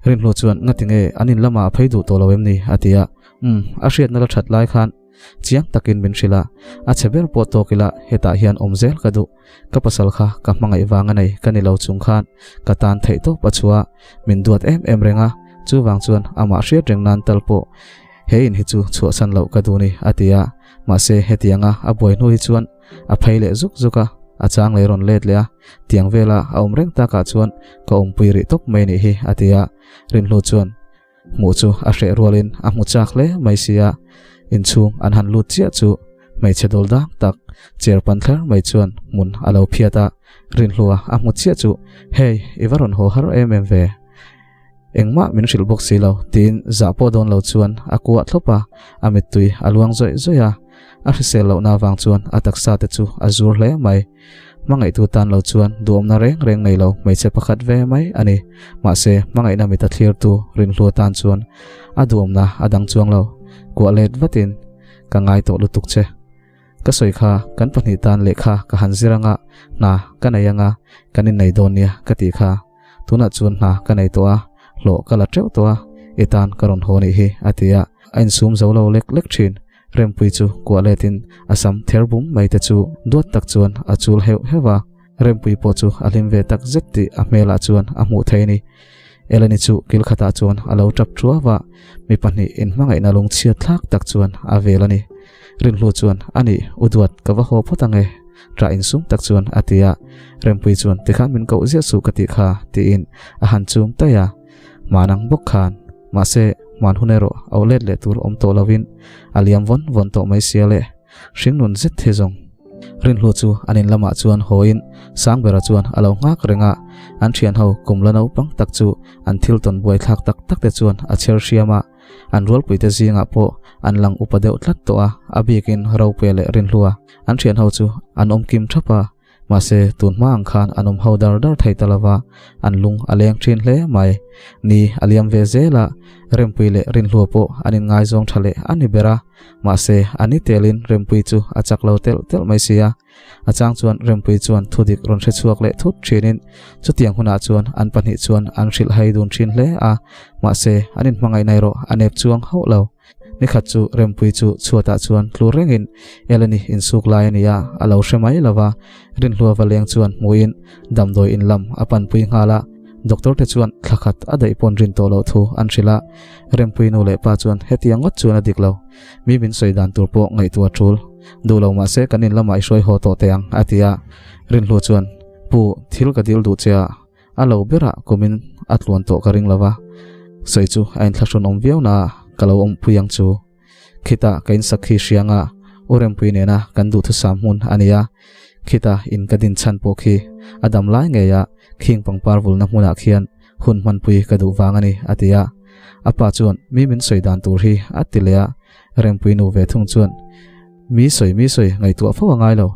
Rinhlu chuan ngati nge an in lamah a phei duh tawh lo em ni? a ti a. Umm, a hriatna la that lai khan chiang takin min hrilh a, a chhe ber pawh tawk ila hetah hian awm zel ka duh. Ka pasal kha ka hmangaih vang a nei ka ni lo chung khan ka tan theih tawp a chhuah a, min duat em em reng a, chuvang chuan amah hriat reng nan tal pawh he in hi chu chhuahsan loh ka duh ni a ti a, mahse hetianga a buai hnu hi chuan a phei leh zuk zuk a, a chang leh rawn let leh a, tiang vela a awm reng takah chuan ka awmpui rih tawp mai nih hi a ti a, Rinhlu chuan Hmuh chu a hreh rualin a hmu chak hle mai si a, inchhung an han lut chiah chu hmeichhe dawl dang tak chair pan thler mai chuan hmun a lo phiat a, Rinhlua a hmu chiah chu Hey, i va rawn haw har em em ve? Engmah min hrilh bawk si lo tiin zah pawh dawn lo chuan a kuah thlawp a, a mittui a luang zawih zawih a, a hrisel lohna avang chuan a taksa te chu a zur hle mai. Hmangaihtu tan lo chuan duhawmna reng reng nei lo hmeichhe pakhat ve mai a ni. Mahse, hmangaihna mit a thlirtu Rinhlua tan chuan a duhawmna a dang chuang lo. Kuah let vatin, Ka ngai tawh lutuk che. Ka sawi kha kan pahnih tan lehkha ka han zir anga, hna ka nei anga, kan innei dawn nia ka tih kha. Tunah chuan hna ka nei tawh a, hlawh ka la teuh tawh a. I tan ka rawn haw nih hi, a ti a, a insum zo lo lek lek thin. Rempuii chu kuah letin a sam ther bum mai te chu duat tak chuan a chul heuh heuh a. Rempuii pawh chu a hlim ve tak zet tih a hmelah chuan a hmuh thei a ni. Eleni chu kil khatah chuan a lo tap thuau a, mi pahnih inhmangaihna lungchhiat thlak tak chuan a vel a ni. Rinhlu chuan, A nih, u duat, ka va haw phawt ang e, ṭah insum tak chuan a ti a. Rempuii chuan, Tikhan min koh ziah suh ka tih kha, tiin a han chum taih a. Hman ang bawk khan. Mahse, hman hun erawh auh let leh tur awm tawh lovin a liam vawn vawn tawh mai sia le. Hringnun zet hi zawng. Rinhlu chu an in lamah chuan hawiin Sangbera chuan a lo nghak reng a, an thianho kum la naupang tak chu an thil tawn buai thlak tak tak te chuan a chher hriam a, an rualpuite zingah pawh an lang upa deuh tlat tawh a, a bikin Ropuia leh Rinhlua an thianho chu an awm kim thap a. Mahse, tun hma ang khan an awm ho dar dar thei ta lova, an lung a leng thin hle mai. Ni a liam ve zel a, Rempuii leh Rinhlua pawh an inngaizawng tha leh a ni ber a. Mahse, a ni telin Rempuii chu a chak lo telh telh mai si a. A chang chuan Rempuii chuan thudik rawn hre chhuak leh thut thinin, chutiang hunah chuan an pahnih chuan an hrilh hai dun thin hle a. Mahse, an inhmangaihna erawh a nep chuang hauh lo. Nikhat chu Rempuii chu chhuatah chuan tlu rengin Eleni insuk lai a ni a, a lo hre mai lo va. Rinhlua va leng chuan hmuin damdawi in lam a panpui nghal a, doctor te chuan thla khat a daih pawn rin tawh loh thu an hrilh a. Rempuii nu leh pa chuan hetiang ngawt chuan a dik lo, mi min sawi dan tur pawh ngaihtuah tul duh lo mahse kan in lamah i hruai haw tawh teh ang a ti a. Rinhlua chuan, Pu, thil ka dil duh che a, A lo berah kumin a tluan tawh ka ring lo va, sawi chu a inthlahrun awm viau na ka lo awmpui ang chu. Khitah ka insak khi hriang a, U Rempuii nena kan duhthusam hmun a ni a, khita in ka din chhan pawh khi a dam lai ngei a, khing pangpar vulna hmunah khian hun hmanpui ka duh vang a ni, a ti a. A pa chuan mi min sawi dan tur hi a ti leh a, Rempuii nu ve thung chuan mi sawi mi sawi ngaihtuah fo a ngai lo,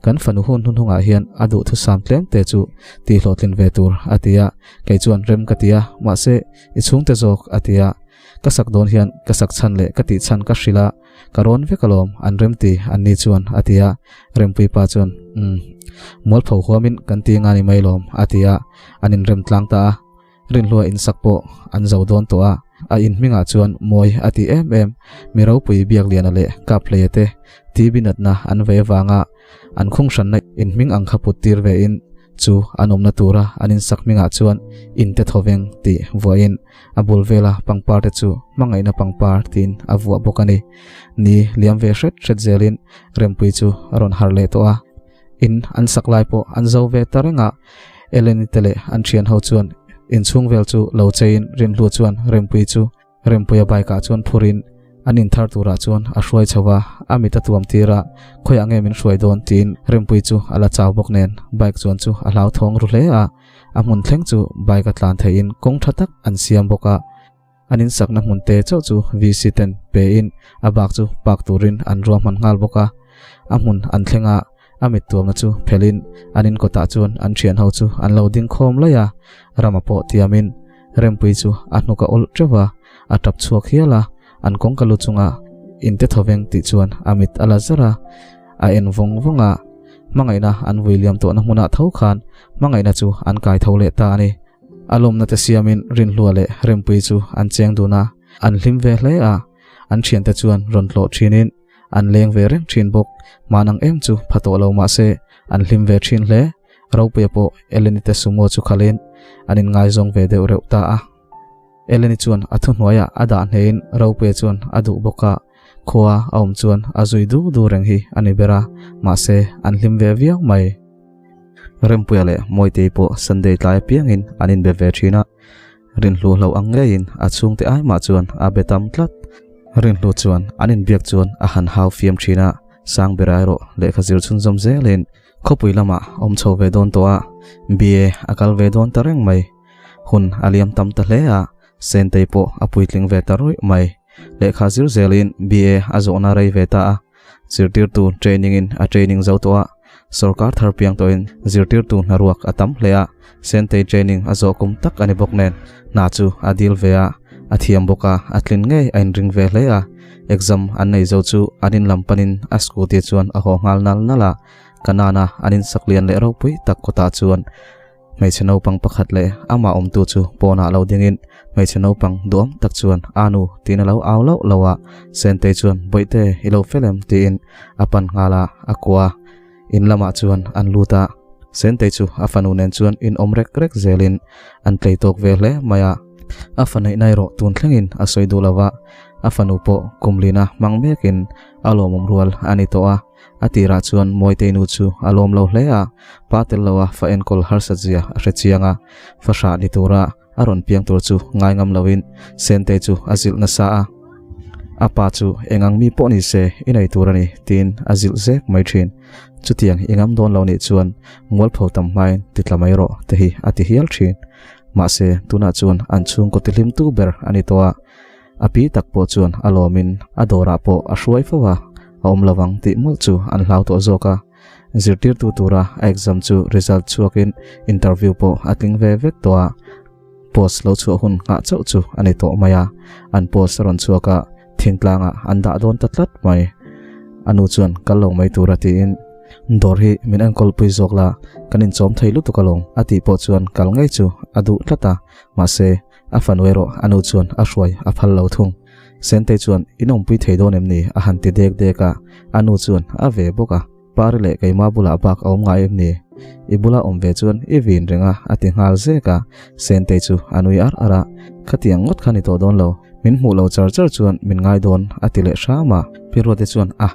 Kan fanu hun hnunhungah hian a duhthusam tlem te chu tihhlawhtlin ve tur a ti a, kei chuan rem ka ti a, mahse i chhungte zawk a ti a, ka sak dawn hian ka sak chhan leh ka tih chhan ka hrilh a, ka rawn vek alawm an rem ti an ni chuan a ti a, Rempuii pa chuan umm mualpho huamin kan ti nga ni mai lawm a ti a, an inrem tlang ta a. Rinhlua insak pawh an zo dawn tawh a, a in hmingah chuan mawi a ti em em. Mi ropui Biakliana leh Kaphleia te TB natna an vei avanga an khunghranna in hming ang kha put tir ve in chu an awmna tura an insak hmingah chuan in te thawveng tih vuahin a bul vela pangpar te chu hmangaihna pangpar tiin a vuah bawk a ni. Ni liam ve hret hret zelin Rempuii chu a rawn harh leh tawh a, in an sak lai pawh an zo ve ta reng a. Eleni te leh an thian ho chuan inchhung vel chu lo cheiin Rinhlu chuan Rempuii chu Rempuia bike ah chuan phurin an inthar turah chuan a hruai chho a, a mit a tuam tir a, khawiah nge min hruai dawn tiin Rempuii chu a la chau bawk nen bike chuan chu a hlauthawng ru hle a, a hmun thleng chu bike a tlan theihin kawng tha tak an siam bawk a. An insakna hmun te chauh chu VC ten pe in a bak chu park turin an ruahman nghal bawk a. A hmun an thleng a, a mit tuamna chu phelh in an in kawtah chuan an thian ho chu an lo ding khawm laih a. Rama pawh tiam in Rempuii chu a hnuk a awlh teuh a, a tap chhuak hial a, an kawngka lu chunga in te thawveng tih chuan a mit a la zar a, a en vawng vawng a. Hmangaihna an vui liam tawhna hmunah tho khan hmangaihna chu an kai tho leh ta a ni. A lawmna te siamin Rinhlua leh Rempuii chu an cheng dun a, an hlim ve hle a, an thiante chuan rawn tlawh thinin an leng ve reng thin bawk. Hman ang em chu pha tawh lo mahse an hlim ve thin hle. Ropuia pawh Eleni te sumo chu khalin an inngaizawng ve deuh reuh ta a. Eleni chuan a thuhnuaiah a dah hnehin Ropuia chuan a duh bawk a, khua a awm chuan a zui du du reng hi a ni ber a, mahse an hlim ve viau mai. Rempuia leh Mawitei pawh Sunday tlai apiangin an inbe ve thin a, Rinhlu hlo ang ngeiin a chhungte ai mah chuan a be tam tlat. Rinhlu chuan an inbiak chuan a han hau fiam thin a, Sangbera erawh lehkha zir chhunzawm zelin khawpui lamah awm chho ve dawn tawh a, BA a kal ve dawn ta reng mai. Hun a liam tam ta hle a, Sentei pawh a puitling ve ta ruih mai. Lehkha zir zelin BA a zawhna rei ve ta a, Zirtirtu training in a training zo tawh a, sorkar thar piang tawhin zirtirtu hna ruak a tam hle a, Sentei training a zawh kum tak a ni bawk nen hna chu a dil ve a, a thiam bawk a, a tlin ngei a inring ve hle a, exam an nei zo chu an in lam panin a scooty chuan a haw nghal nal nal a, Kanana an insak lian leh ropui tak kawtah chuan Hmeichhe naupang pakhat leh amah awmtu chu pawnah lo dingin Hmeichhe naupang duhawm tak chuan Anu tiin a lo au lauh lauh a, Sentei chuan Bawihte i lo fel em tiin a pan nghal a, a kuah a. In lamah chuan an lut a, Sentei chu a fanu nen chuan in awm rek rek zelin an tlei tawk ve hle mai a. A fa neihna erawh tun thlengin a sawi duh lo va, a fanu pawh kum lina hmang mekin a lawmawm rual a ni tawh a. A tirah chuan Mawitei nu chu a lawm lo hle a, pa tel loa fa enkawl harsat zia a hre chiang a, fa hrah ni tura a rawn piang tur chu ngai ngam loin Sentei chu a zilh nasa a. A pa chu eng ang mi pawh ni se i nei tur a ni tiin a zilh zek mai thin. Chutiang i ngam dawn lo nih chuan mualpho tam hmain ti tla mai rawh te hi a ti hial thin. Mahse tunah chuan an chhungkaw tihlimtu ber a ni tawh a. A pi tak pawh chuan a lawmin a dawrah pawh a hruai fo a, a awm lo ang tih mawlh chu an hlau tawh zawk a. Zirtirtu tura a exam chu result chhuakin interview pawh a tling ve vek tawh a, post lo chhuah hun nghah chauh chu a ni tawh mai a. An post a rawn chhuak a, thingtlangah an dah dawn ta tlat mai. A nu chuan kal lo mai tura tiin, Dawr hi min enkawl pui zawk la, kan inchawm thei lutuk alawm a tih pawh chuan kal ngei chu a duh tlat a, mahse, A fanu erawh a nu chuan a hruai a phal lo thung. Sentei chuan in awmpui thei dawn em ni? a han ti dek dek a, a nu chuan a ve bawk a. Pari leh keima bulah bak a awm ngai em ni? I bula awm ve chuan i vin reng a, a ti nghal zek a. Sentei chu a nui ar ar a, Khatiang ngawt kha ni tawh dawn lo, min hmuh lo char char chuan min ngai dawn, a ti leh hram a. Pi Ruate chuan a,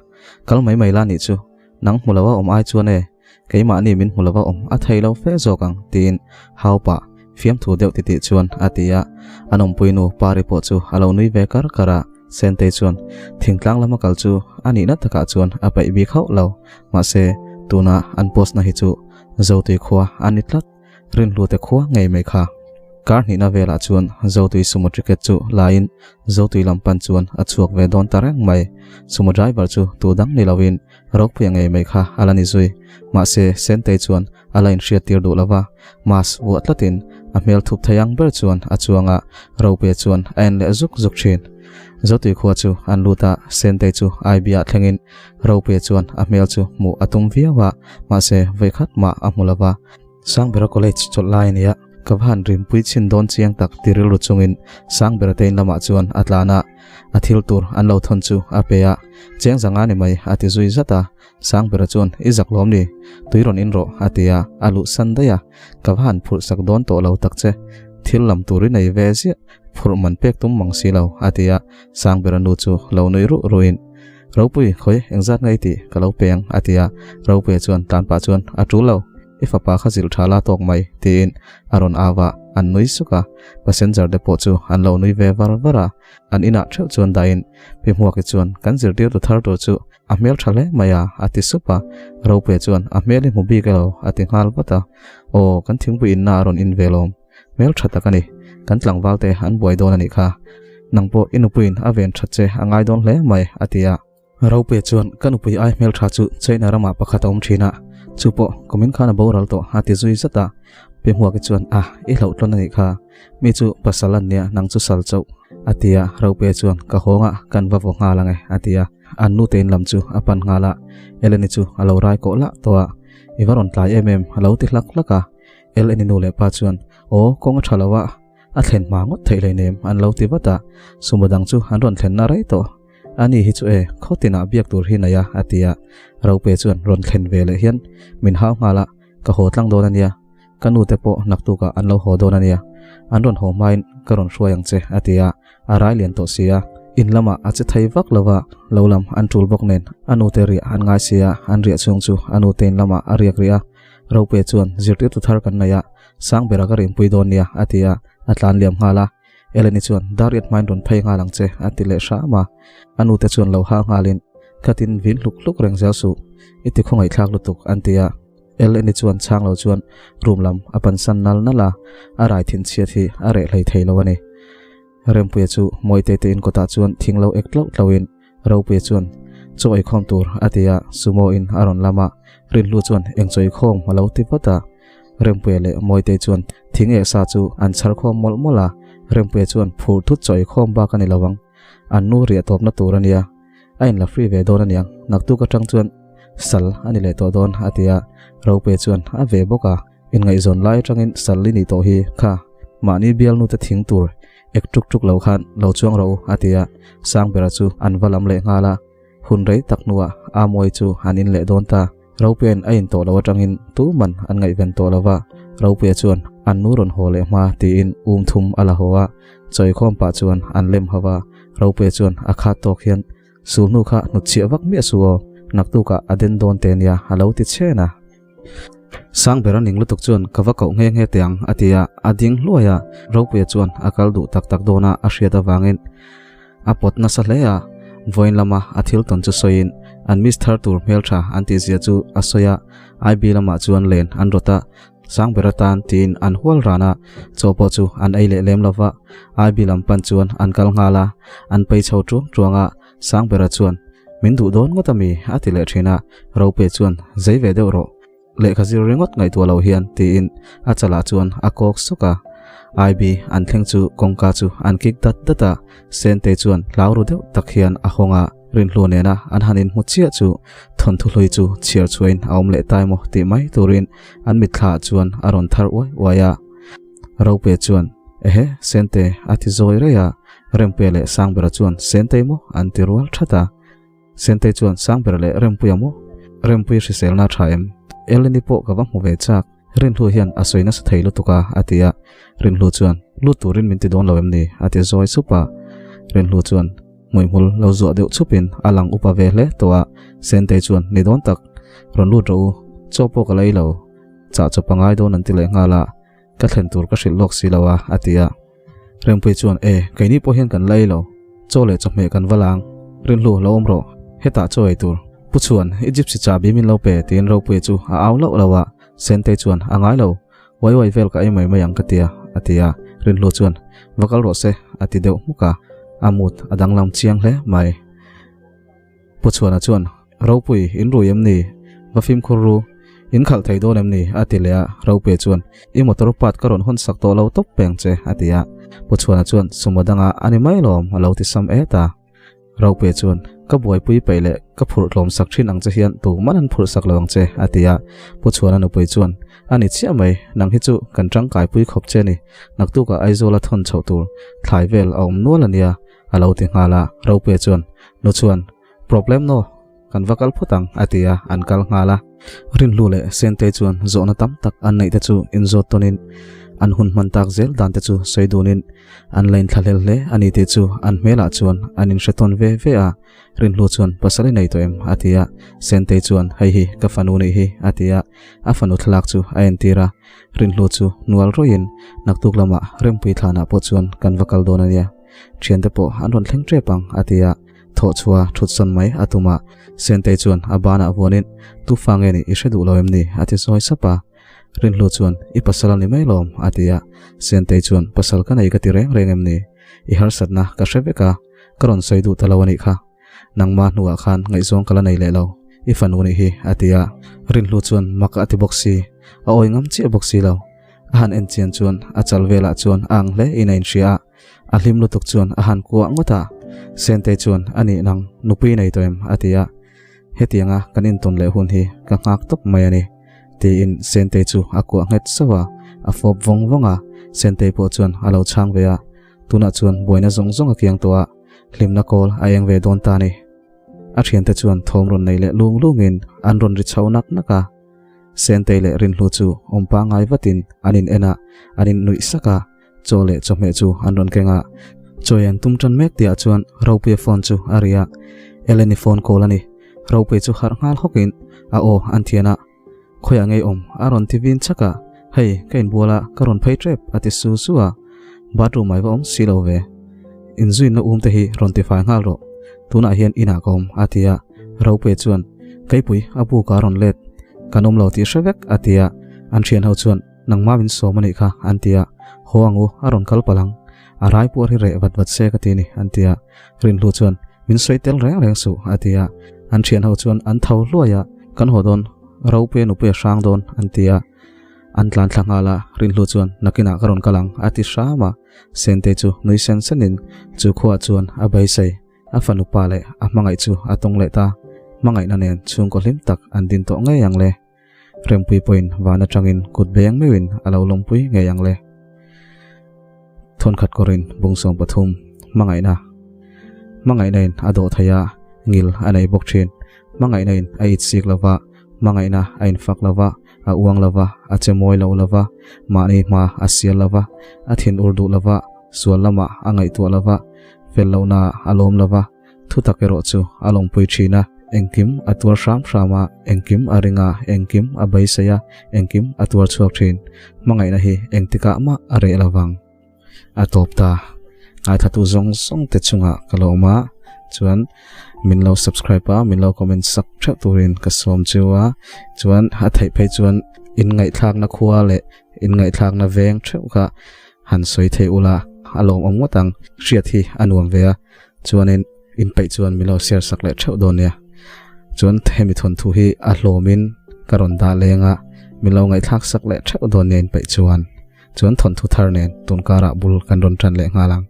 kal mai mai la nih chu, nang hmu lo a awm ai chuan e, Keimahni min hmu lova awm a thei lo fe zawk ang tiin hau pah fiamthu deuh titih chuan a ti a. An awmpui nu Pari pawh chu a lo nui ve kar kar a, Sentei chuan thingtlang lama kal chu a nihna takah chuan a peih bik hauh lo. Mahse, tuna an post na hi chu Zotui khua a ni tlat. Rinhlute khua ngei mai kha. Kar hnihna velah chuan Zotui sumo ticket chu laiin Zotui lam pan chuan a chhuak ve dawn ta reng mai. Sumo driver chu tu dang ni loin Ropuia ngei mai kha a la ni zui. Mahse, Sentei chuan a la inhriat tir duh lova, mask vuah tlatin a hmel thup thei ang ber chuan a chuang a, Ropuia chuan a en leh zuk zuk thin. Zotui khua chu an lut a, Sentei chu IB ah thlengin Ropuia chuan a hmel chu hmuh a tum viau a, mahse vawikhat mah a hmu lova. Sangbera College chawlh lai a nia, ka va han rimpui chhin dawn chiang tak ti rilru chungin Sangbera te in lamah chuan a tlan a, a thil tur an lo thawn chu a pe a, Cheng zanga ni mai a ti zui zat a, Sangbera chuan i zak lawm ni, tui rawn in rawh a ti a, a luh san daih a, ka va han phurh sak dawn tawh lo tak che, thil lam tur i nei ve ziah, phurh man pek tum mang si lo a ti a, Sangbera nu chu lo nui ruh ruhin. Ropui, khawi, engzat nge i tih? Ka lo peng, a ti a. Ropuia chuan tlan pah chuan, A tul lo, i fapa kha zilh tha la tawk mai, tiin a rawn au a, an nui suk a. Passenger te pawh chu an lo nui ve var var a. An inah theuh chuan dahin Pi Hmuaki chuan, Kan zirtirtu thar tur chu a hmel tha hle mai a, a ti sup a. Ropuia chuan, A hmel hi hmu bik elo, a ti nghal vat a. Aw, kan thingpui inna a rawn in ve lawm. Hmel tha tak a ni. Kan tlangval te an buai dawn a nih kha. Nang pawh i nupuiin a ven that che a ngai dawn hle mai, a ti a. Ropuia chuan, Ka nupui ai hmel tha chu China ramah pakhat a awm thin a, chu pawh kumin khan a boral tawh, a ti zui zat a. Pi Hmuaki chuan, A, i hlauh tlawn a nih kha. Mi chu pasal an nia, nang chu sal chauh, a ti a. Ropuia chuan, Ka hawnga kan va vaw nghal ang e, a ti a. An nute in lam chu a pan nghal a. Eleni chu a lo rai kawh lah tawh a. I va rawn tlai em em, a lo ti hlak hlak a. LNi nu leh pa chuan, Aw, kawng a tha lo a, a thlen hma ngawt theih hleinem, an lo ti vat a. Sumo dang chu an rawn thlenna rei tawh. Ani hi chu e, khaw tinah biak tur hi nei a, a ti a. Rope chuan rawn thlen ve leh hian min hau nghal a, Ka haw tlang dawn a nia, ka nu te pawh naktukah an lo haw dawn a nia, an rawn haw hmain ka rawn hruai ang che, a ti a. A rai lian tawh si a, in lamah a che thei vak lo va, lo lam an tul bawk nen a nu te riah an ngai si a, an riah chhung chu a nu te in lamah a riak rih a. Rope chuan zirtirtu thar kan nei a, sang bera ka rinpui dawn nia, a ti a, a tlan liam nghal a. Eleni chuan, Dariat hmain rawn phei nghal ang che, a ti leh hram a. A nute chuan lo hal nghalin, Khatin vin hluk hluk reng zel suh, i ti khawngaihthlak lutuk, an ti a. Eleni chuan chhang lo chuan room lam a pansan nal nal a, a rai thinchhiat hi a reh hlei thei lo a ni. Rempuia chu Mawite te in kawtah chuan thing lo ek tlauh tlauhin Ropuia chuan chaw eikhawm tur a ti a, Sumo in a rawn lam a, Rinhlu chuan eng chaw eikhawm a lo ti vat a. Rempuia leh Mawite chuan thing eh sa chu an chhar khawm mawlh mawlh a, Rempuia chuan phur thut chaw eikhawm bak a ni lo ang, an nu riah tawpna tur a nia, a inla free ve dawn a niang, naktuk atang chuan sal a ni leh tawh dawn a ti a, Ropuia chuan a ve bawk a. Inngaihzawn lai atangin sal i nih tawh hi kha mahni bialnute thing tur Ek tuk tuk lo khan lo chuang rawh u, a ti a. Sangbera chu an va lam leh nghal a. Hun rei tak hnuah Amawi chu an in leh dawn ta. Ropuia'n a in tawh lo atangin tuman an ngaihven tawh lo va. Ropuia chuan an nu rawn haw leh hma tiin um thum a la haw a. Chawikhawm pah chuan an lem ho va. Ropuia chuan a khat tawk hian Sulhnu kha hnutchhiah vak miah suh aw, naktukah a den dawn te nia a lo ti chhen a. Sangbera ning lutuk chuan ka va koh nghe nghe teh ang a ti a, a ding hluai a, Ropuia chuan a kal duh tak tak dawn a a hriat avangin a pawt nasa hle a, vawiin lama a thil tawn chu sawiin an miss thar tur hmeltha an tihzia chu a sawi a, IB lamah chuan len an rawt a, Sangbera tan tiin an hual ran a, chaw pawh chu an ei leh lem lo va, IB lam pan chuan an kal nghal a, an pei chho tuang tuang a, Sangbera chuan, Min duh dawn ngawt ami? a ti leh thin a, Rope chuan, Zei ve deuh rawh, lehkha zir ringawt ngaihtuah lo hian tiin a chalah chuan a kawk sawk a. IB an thleng chu kawngka chu an kik dat dat a, Sente chuan hlau ru deuh tak hian a hawng a, Rinhlu nena an han inhmu chiah chu thawnthu hlui chu chhiar chhuahin a awm leh ta emaw tih mai turin an mitthlaah chuan a rawn thar uai uai a. Rope chuan, Ehe, Sente a ti zawi rei a, Rempuia leh Sangbera chuan Sentei maw an ti rual that a. Sentei chuan Sangbera leh Rempuia maw? Rempuia hriselna a tha em? Eleni pawh ka va hmu ve chak. Rinhlu hian a sawi nasa thei lutuk a, a ti a. Rinhlu chuan, Lut turin min ti dawn lo em ni? a ti zawi sup a. Rinhlu chuan hmuihmul lo zuah deuh chupin a lang upa ve hle tawh a. Sentei chuan, Ni dawn tak, rawn lut rawh u. Chaw pawh ka la ei lo. Chah chaw pangai dawn an ti leh nghal a. Ka thlen tur ka hrilh lawk si lo a, a ti a. Rengpui chuan, E, keini pawh hian kan la ei lo. Chaw leh chawhmeh kan va lang. Rinhlu, lo awm rawh. Hetah chaw ei tur. Pu chuan, I gypsy chahbi min lo pe, tiin Ropuia chu a au lauh lauh a. Sentei chuan, A ngai lo. Uai uai vel ka ei mai mai ang ka tia, a ti a. Rinhlu chuan, Va kal rawh se, a ti deuh hmuk a. A mut a danglam chiang hle mai. Pu Chhuana chuan, Ropui, in rui em ni? Va fimkhur ru. In khalh thei dawn em ni? a ti leh a, Ropuia chuan, I motor part ka rawn hawn sak tawh lo tawp peng che, a ti a. Pu Chhuana chuan, Sumo danga a ni mai lawm, a lo ti sam et a. Ropuia chuan, Ka buaipui peih leh ka phurh tlawm sak thin ang che hian tuman an phurh sak lo ang che, a ti a. Pu Chhuana nupui chuan, A ni chiah mai, nang hi chu kan tangkaipui khawp che ni. Naktukah Aizawla thawn chhoh tur thlai vel a awm nual a nia, A lo ti nghal a, Ropuia chuan, Nu chuan, Problem no, kan va kal phawt ang, a ti a, an kal nghal a. Rinhlu leh Sentei chuan zawhna tam tak an neih te chu inzawt tawnin an hun hman tak zel dan te chu sawi dunin an la inthlahlel hle a ni tih chu an hmelah chuan an inhre tawn ve ve a. Rinhlu chuan, Pasal i nei tawh em? a ti a, Sentei chuan, Hei hi ka fanu nih hi, a ti a, a fanu thlalak chu a entir a. Rinhlu chu hnual rawih in, Naktuk lamah Rempui thlanah pawh chuan kan va kal dawn a nia. Thiante pawh an rawn thleng tep ang, a ti a. Thawh chhuah thut sawn mai a tum a. Sentei chuan a banah vuanin, Tu fa nge nih i hre duh lo em ni? a ti sawi sap a. Rinhlu chuan, I pasal a ni mai lawm, a ti a. Sentei chuan, Pasal ka nei ka ti reng reng em ni? I harsatna ka hre vek a, ka rawn sawi duh ta lo a nih kha. Nangma hnuah khan ngaihzawng ka la nei leh lo, i fanu nih hi, a ti a. Rinhlu chuan mak a ti bawk si, a awi ngam chiah bawk si lo. A han en chian chuan a chal velah chuan a ang hle in a inhria a, a hlim lutuk chuan a han kuah ngawt a. Sentei chuan, A nih nang, nupui nei tawh em? a ti a. Hetianga kan intawn leh hun hi ka nghak tawp mai a ni, tiin Sentei chu a kuah nghet sauh a, a fawp vawng vawng a. Sentei pawh chuan a lo chhang ve a, tunah chuan buaina zawng zawng a kiang tawh a, hlimna kawl a eng ve dawn ta a ni. A thiante chuan thawm rawn nei leh lung lungin an rawn ri chho nak nak a. Sentei leh Rinhlu chu awm pangngai vatin an in en a, an in nuih sak a, chaw leh chawhmeh chu an rawn keng a. Chawi an tum tan mek tihah chuan Ropuia phone chu a ri a, Eleni phone call a ni. Ropuia chu harh nghal hawkin a aw an thian a, Khawiah ngei awm a rawn ti vin chak a, Hei, ka inbual a, ka rawn phei tep a ti su su a, bathroom ah i va awm si lo ve. Inzuinna um te hi rawn ti fai nghal rawh, tunah hian inah ka awm a ti a, Ropuia chuan, Keipui, a buk a rawn let, kan awm lo tih hre vek a ti a, an thian ho chuan, Nangmah min sawm a nih kha an ti a, Haw ang u, a rawn kal palh ang, a rai puar hi reh vat vat se ka ti a ni an ti a, Rinhlu chuan, Min sawi tel reng reng suh a ti a, an thian ho chuan an tho hluai a, Kan haw dawn, Ropuia nupuia hrang dawn an ti a, an tlan thla nghal a, Rinhlu chuan, Nakinah ka rawn kal ang a ti hram a. Sentei chu nui sen senin chu khuaah chuan a beisei, a fanu pa leh a hmangaih chu a tawng leh ta. Hmangaihna nen chhungkaw hlim tak an din tawh ngei ang le. Rempui pawhin van atangin kut beng meuhin a lo lawmpui ngei ang le. Thawnkhat kawrin bung 13 hmangaihna Hmangaihna in a dawh thei a, ngil a nei bawk thin. Hmangaihna in a itsik lo va, hmangaihna a infak lo va, a uang lo va, a che mawi lo lo va, mahni hma a sial lo va, a thin ur duh lo va, sual lamah a ngaihtuah lo va, fel lohna a lawm lo va, Thutak erawh chu a lawmpui thin a, engkim a tuar hram hram a, engkim a ring a, engkim a beisei a, engkim a tuar chhuak thin. Hmangaihna hi engtikah mah a reh lo vang. A tawp ta. Ngaithatu zawng zawng te chungah ka lo awm a, chuan min lo subscribe a, min lo comment sak theuh turin ka sawm chiu a, chuan a theih phei chuan in ngaihthlakna khua leh in ngaihthlakna veng theuh kha han sawi thei ula a lawmawm ngawt ang. Hriat hi a nuam ve a. Chuanin inpeih chuan min lo share sak leh theuh dawn nia. Chuan hemi thawnthu hi a hlawmin ka rawn dah leng a, min lo ngaihthlak sak leh theuh dawn nia inpeih chuan. Chuan thawnthu thar nen tun karah bul kan rawn tan leh nghal ang.